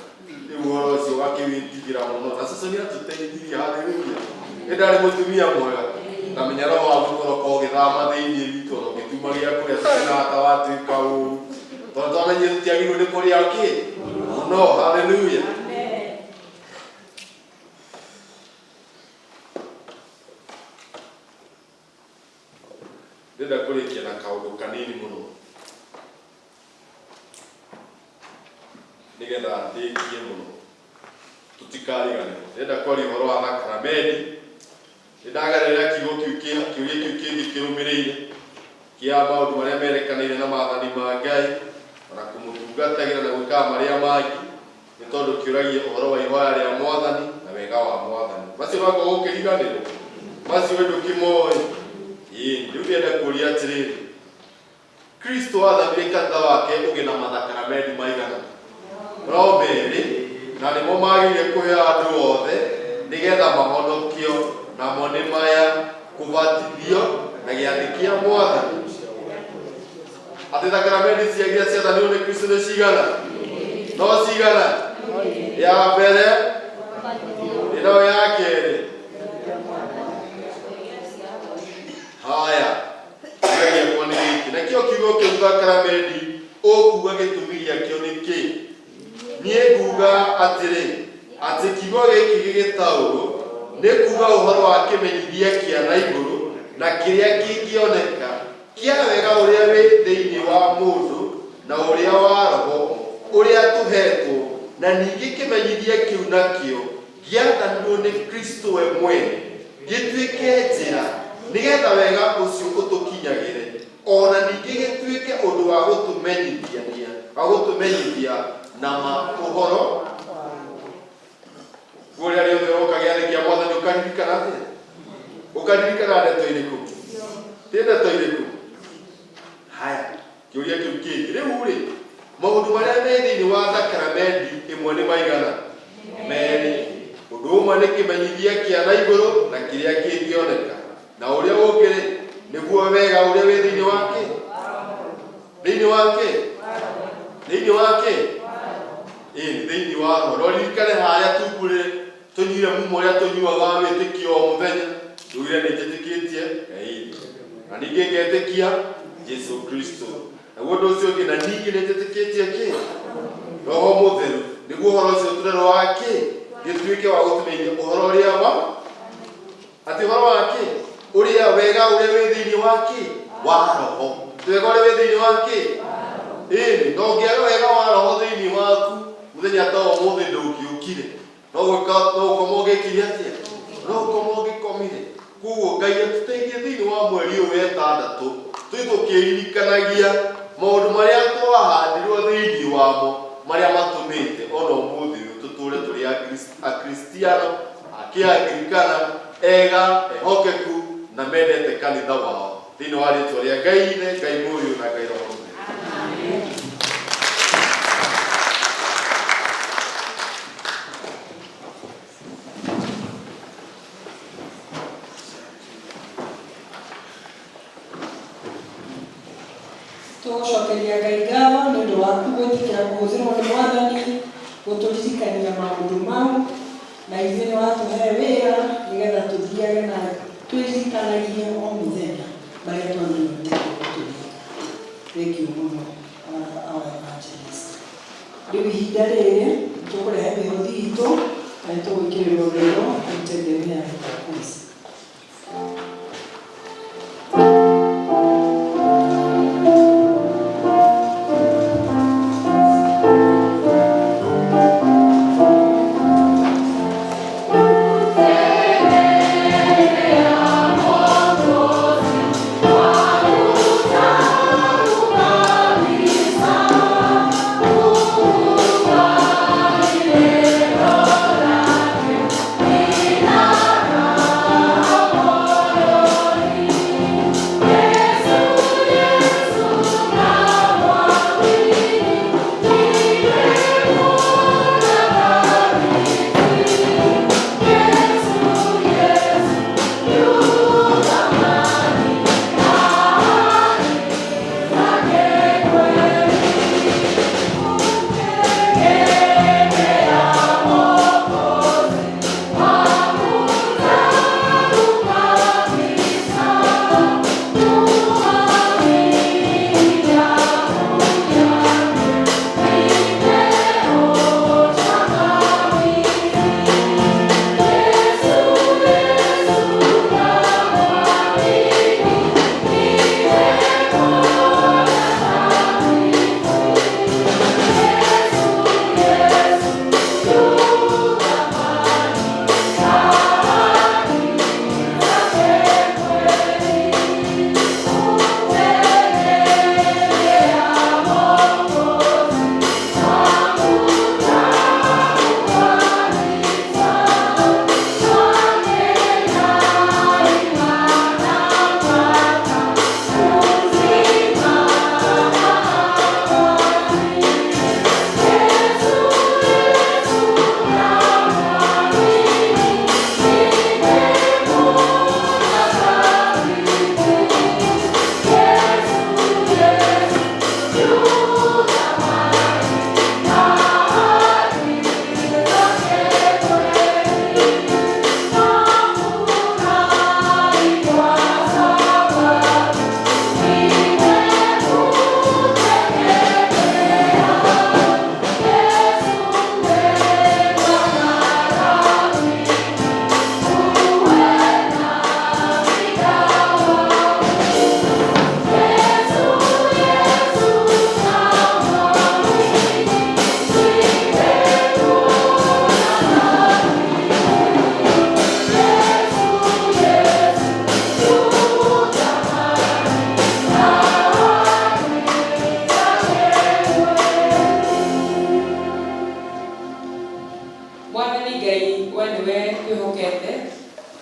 Rĩu ũhoro ũcio ũgakĩwĩtigĩra mũno, na cũcũ nĩ atũteithirie, hallelujah. Nĩ ndarĩ mũtumia mwega, ngamenya roho wa mũkoroko ũgĩthama thĩinĩ witũ, ona ũgĩtuma gĩa kũrĩa tũkenaga ta watuĩka ũru, tondũ twamenyire tũtiagĩrĩirwo nĩ kũrĩa kĩ mũno, hallelujah. Ndĩrenda kũrĩkia na kaũndũ kanini mũno nĩgetha ndĩkie mũno tũtikariganĩrwo. Ndĩrenda kwaria ũhoro wa thakarameni. Nĩndagarũrĩra kiugo kĩu kĩũria kĩu kĩngĩ kĩrũmĩrĩire kĩa maũndũ marĩa merekanĩire na maathani ma Ngai ona kũmũtungatagĩra na gwĩkaga marĩa mangĩ, nĩ tondũ kĩũragia ũhoro wa ihoya rĩa Mwathani na wega wa Mwathani. Macio no anga ũgũkĩriganĩrwo? Macio we ndũkĩmoĩ? Ĩĩ, rĩu ndĩrenda kũũria atĩrĩrĩ, Kristo aathanire kanitha wake ũgĩe na mathakaramenti maigana? No merĩ, na nĩmo magĩrĩire kũheo andũ othe nĩgetha mahonokio, namo nĩ maya, kũbatithio na gĩathĩ kĩa Mwathani. Atĩ thakaramenti cia iria ciathanirwo nĩ Kristo nĩ cigana? No cigana? Ya mbere ĩno ya kerĩ. Haya, kĩũria gĩakwa nĩ gĩkĩ, nakĩo kiugo kĩu thakaramenti ũkuga gĩtũmi gĩakĩo nĩ kĩ? Niĩ nguga atĩrĩ, atĩ kiugo gĩkĩ gĩgĩtaũrwo nĩ kuga ũhoro wa kĩmenyithia kĩa na igũrũ na kĩrĩa kĩngĩoneka, kĩa wega ũrĩa wĩ thĩinĩ wa mũndũ na ũrĩa wa roho. Ũrĩa tũhetwo na ningĩ kĩmenyithia kĩu nakĩo gĩathanirwo nĩ Kristo we mwene gĩtuĩke njĩra nĩgetha wega ũcio ũtũkinyagĩre ona ningĩ gĩtuĩke ũndũ wa gũtũmenyithania wa gũtũmenyithia na ma ũhoro kũrĩa rĩothe ũroka gĩathĩ kĩa mwathani ũkaririkana atĩa ũkaririkana ndeto irĩkũ ti ndeto irĩkũ haya kĩũria kĩu kĩngĩ rĩu rĩ maũndũ marĩa me thĩinĩ wa sakramendi ĩmwe nĩ maigana merĩ ũndũ ũmwe nĩ kĩmenyithia kĩa na igũrũ na kĩrĩa kĩngĩoneka na ũrĩa ũngĩ rĩ nĩguo wega ũrĩa wĩ thĩinĩ wake thĩinĩ wake thĩinĩ wake ĩĩ nĩ thĩinĩ wa roho no ririkane harĩa tungurĩ tũnyuire mumo ũrĩa tũnyuaga wa wĩtĩkio o mũthenya tugire nĩ njĩtĩkĩtie Ngai na ningĩ ngetĩkia Jesu Kristo naguo ũndũ ũcio ũngĩ na ningĩ nĩ njĩtĩkĩtie kĩ roho mũtheru nĩguo ũhoro ũcio tũrerwo wa kĩ gĩtuĩke wa gũtũmenyithia ũhoro ũrĩa wa atĩ ũhoro wa kĩ ũrĩa wega ũrĩa wĩ thĩinĩ wa kĩ wa roho wega ũrĩa wĩ thĩinĩ wa kĩ ĩĩ no ũngĩaga wega wa roho thĩinĩ waku mũthenya ta ũmũthĩ ndũngĩũkire no gwĩka no gũkoma ũngĩkire atĩa no gũkoma ũngĩkomire koguo ngai atũteithie thĩinĩ wa mweri ũyũ wa ĩtandatũ tũthiĩ tũkĩririkanagia maũndũ marĩa twahandirwo thĩinĩ wamo marĩa matũmĩte ona ũmũthĩ ũyũ tũtũre tũrĩ akristiano akĩangirikana ega ehokeku na mendete kanitha wao thĩinĩ wa rĩtwa rĩa ngai ithe ngai mũriũ na ngai roho mũtheru Tũgũcokeria Ngai ngatho nĩ ũndũ waku gwĩtĩkĩra kũhũthĩrwo nĩ mwathani gũtũririkania maũndũ mau na ithuĩ nĩ watũhe wĩra nĩgetha tũthiage na twĩririkanagie o mũthenya marĩa twagĩrĩirwo nĩ gũtũririkana. Thengiũ mũno our evangelist. Rĩu ihinda rĩrĩ tũkũrehe mĩhothi itũ na nĩ tũgwĩkĩrĩrwo wĩro nĩ ya. Thank you.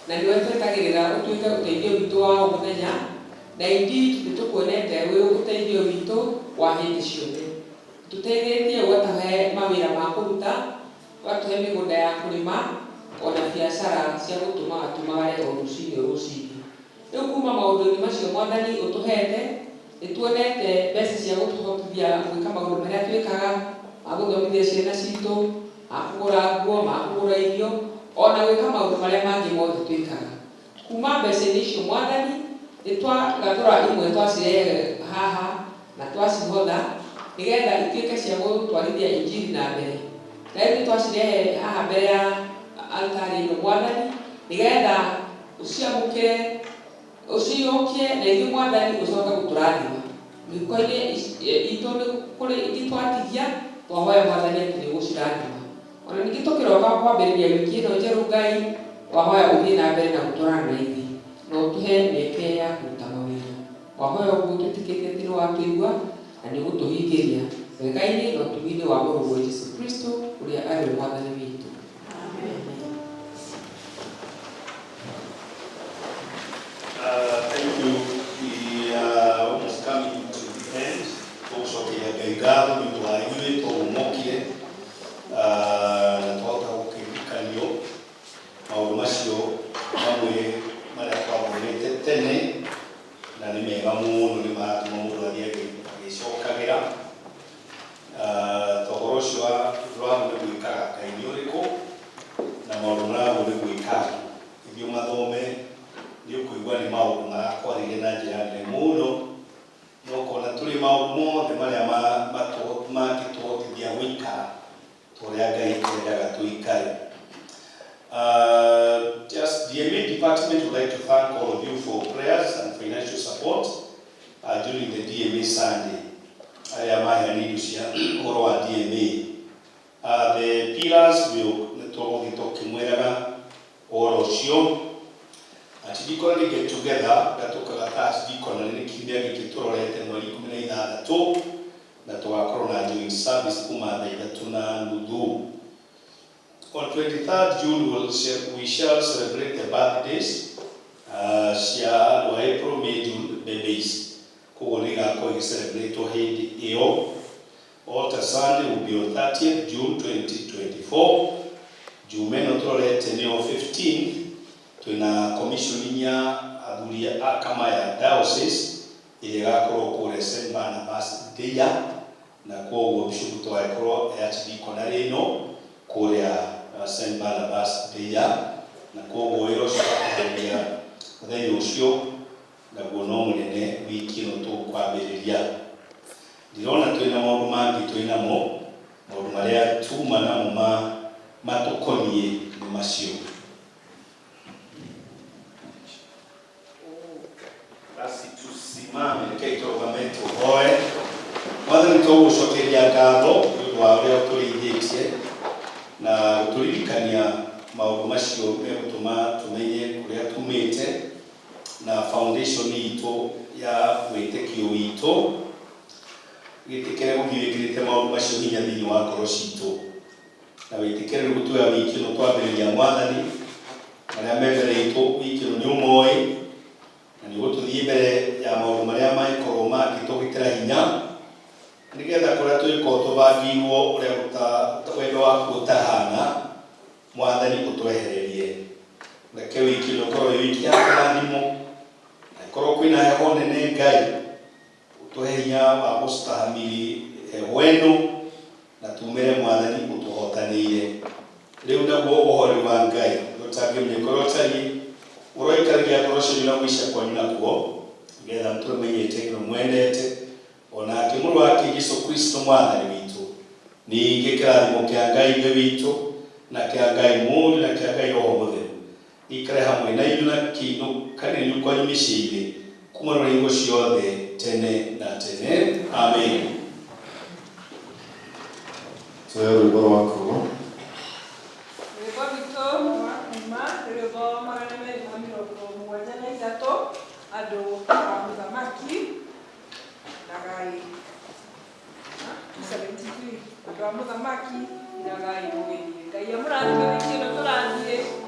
Na nĩwe twetagĩrĩra ũtuĩke ũteithio witũ wa o mũthenya, na indeed nĩ tũkuonete wĩ ũteithio witũ wa hĩndĩ ciothe. Tũteithĩtie ũgatũhe mawĩra ma kũruta, ũgatũhe mĩgũnda ya kũrĩma, ona biacara cia gũtũmaga tumagare o rũcinĩ o rũcinĩ. Rĩu kuma maũndũ-inĩ macio Mwathani ũtũhete, nĩ tuonete mbeca cia gũtũhotithia gwĩka maũndũ marĩa twĩkaga, ma gũthomithia ciana citũ, ma kũgũra nguo, ma kũgũra irio, ona gwĩka maũndũ marĩa mangĩ mothe twĩkaga. Kuma mbeca-inĩ icio Mwathani, nĩ twagathũra imwe twacirehe haha na twacihotha nĩgetha ituĩke cia gũtwarithia injiri na mbere. Na rĩu nĩ twacirehe haha mbere ya altari ĩno Mwathani, nĩgetha ũciamũkĩre, ũciũkie na ithuĩ Mwathani ũcoke gũtũrathima. Mĩhuko-inĩ itũ nĩ kũrĩ ingĩ twatigia, twahoya Mwathani atĩ nĩ ũgũcirathima. Ona ningĩ tũkĩroka kwambĩrĩria wiki ĩno njerũ Ngai, twahoya ũthiĩ na mbere na gũtwarana na ithuĩ, na ũtũhe mĩeke ya kũruta mawĩra. Twahoya ũguo twĩtĩkĩtie atĩ nĩ watũigua na nĩ ũgũtũhingĩria wega-inĩ na ũtugi-inĩ wa Mũrũguo Jesũ Kristo ũrĩa arĩ we Mwathani witũ. Thank you. We are almost coming to the end. Tũgũcokeria Ngai ngatho nĩ ũndũ wa inyuĩ tondũ mokire na twahota gũkĩririkanio maũndũ macio mamwe marĩa twathomete tene na nĩ mega mũno, nĩ maratũma mũndũ athiĩ agĩcokagĩra. Ta ũhoro ũcio wa ũragwo nĩ gwĩkaga Ngai nĩ ũrĩkũ na maũndũ maragwo nĩ gwĩka ithuĩ mathome nĩ ũkũigua nĩ maũndũ marakwarĩria na njĩra nene mũno, na ũkona tũrĩ maũndũ mothe marĩa mangĩtũhotithia gũikara ta ũrĩa Ngai endaga tũikare. Just DMA department would like to thank all of you for prayers and financial support during the DMA Sunday. Arĩa maheanire indo cia ũhoro wa DMA. The pillars will nĩ tũgũthiĩ tũkĩmwĩraga ũhoro ũcio. Archdeaconry get together gatũkaga ta archdeaconry nĩ kiumia gĩkĩ tũrorete mweri 16, na tũgakorwo na joint service kuma thaa 3:30. On 23rd June we shall celebrate the birthdays cia andũ a April, May, June babies. Koguo nĩ igakorwo igĩcelebrate hĩndĩ ĩyo. Altar Sunday will be on 30th June 2024. Jumaa ĩno tũrorete nĩyo 15th, twĩna commissioning ya athuri a kama ya diocese ĩrĩa ĩgakorwo kũrĩa St Barnabas Ndeia, na koguo bishop tũgagĩkorwo e archdeaconry ĩno kũrĩa St Barnabas Ndeia, na koguo wĩra ũcio ũkaharĩria mũthenya ũcio naguo no mũnene wiki ĩno tũkwambĩrĩria. Ndirona twĩna maũndũ mangĩ twĩnamo, maũndũ marĩa tuma namo matũkoniĩ nĩ macio. Basi tusimame, rekei tũrũgame tũhoe. Mwathani, tũgũcokeria ngatho nĩ ũndũ wa ũrĩa ũtũrĩithĩtie na gũtũririkania maũndũ macio megũtũma tũmenye kũrĩa tumĩte na foundation itũ ya wĩtĩkio witũ. Gĩtĩkĩre gũthiĩ wĩkĩrĩte maũndũ macio hinya thĩinĩ wa ngoro citũ, na wĩtĩkĩre rĩu gũtuoya wiki ĩno twambĩrĩria. Mwathani, marĩa me mbere itũ wiki ĩno nĩ ũmoĩ, na nĩ ũgũtũthiĩ mbere ya maũndũ marĩa mangĩkorwo mangĩtũgitĩra hinya, nĩgetha kũrĩa tũgĩkorwo tũbangĩirwo ũrĩa wendo waku ũtahana, Mwathani, ũtwehererie. Reke wiki ĩno ĩkorwo ĩ wiki ya kĩrathimo, na ĩkorwo kwĩna heho nene, Ngai, ũtũhe hinya wa gũstahamili heho ĩno na tumĩre, Mwathani, ũtũhotanĩire. Rĩu naguo ũhoreri wa Ngai ũtangĩmenyeka ũrĩa ũtariĩ ũroikaragia ngoro cianyu na gwĩcia kwanyu nakuo, nĩgetha mũtũre menyete na mwendete onake Mũrũ wake Jesu Kristo Mwathani witũ. Ningĩ kĩrathimo kĩa Ngai Ithe witũ na kĩa Ngai Mũriũ na kĩa Ngai Roho Mũtheru gĩikare hamwe na inyuĩ na kĩinũkanĩrio kwanyu mĩciĩ-inĩ kuma rũrĩa hingo ciothe tene na tene. Amen. Tuoe rwĩmbo rwa kuo. Rwĩmbo rwitũ rwa kuma nĩ rwĩmbo 273, andũ a mũthamaki inagai. 273, andũ a mũthamaki inagai mũgĩthiĩ. Ngai amũrathime wiki ĩno tũrathiĩ.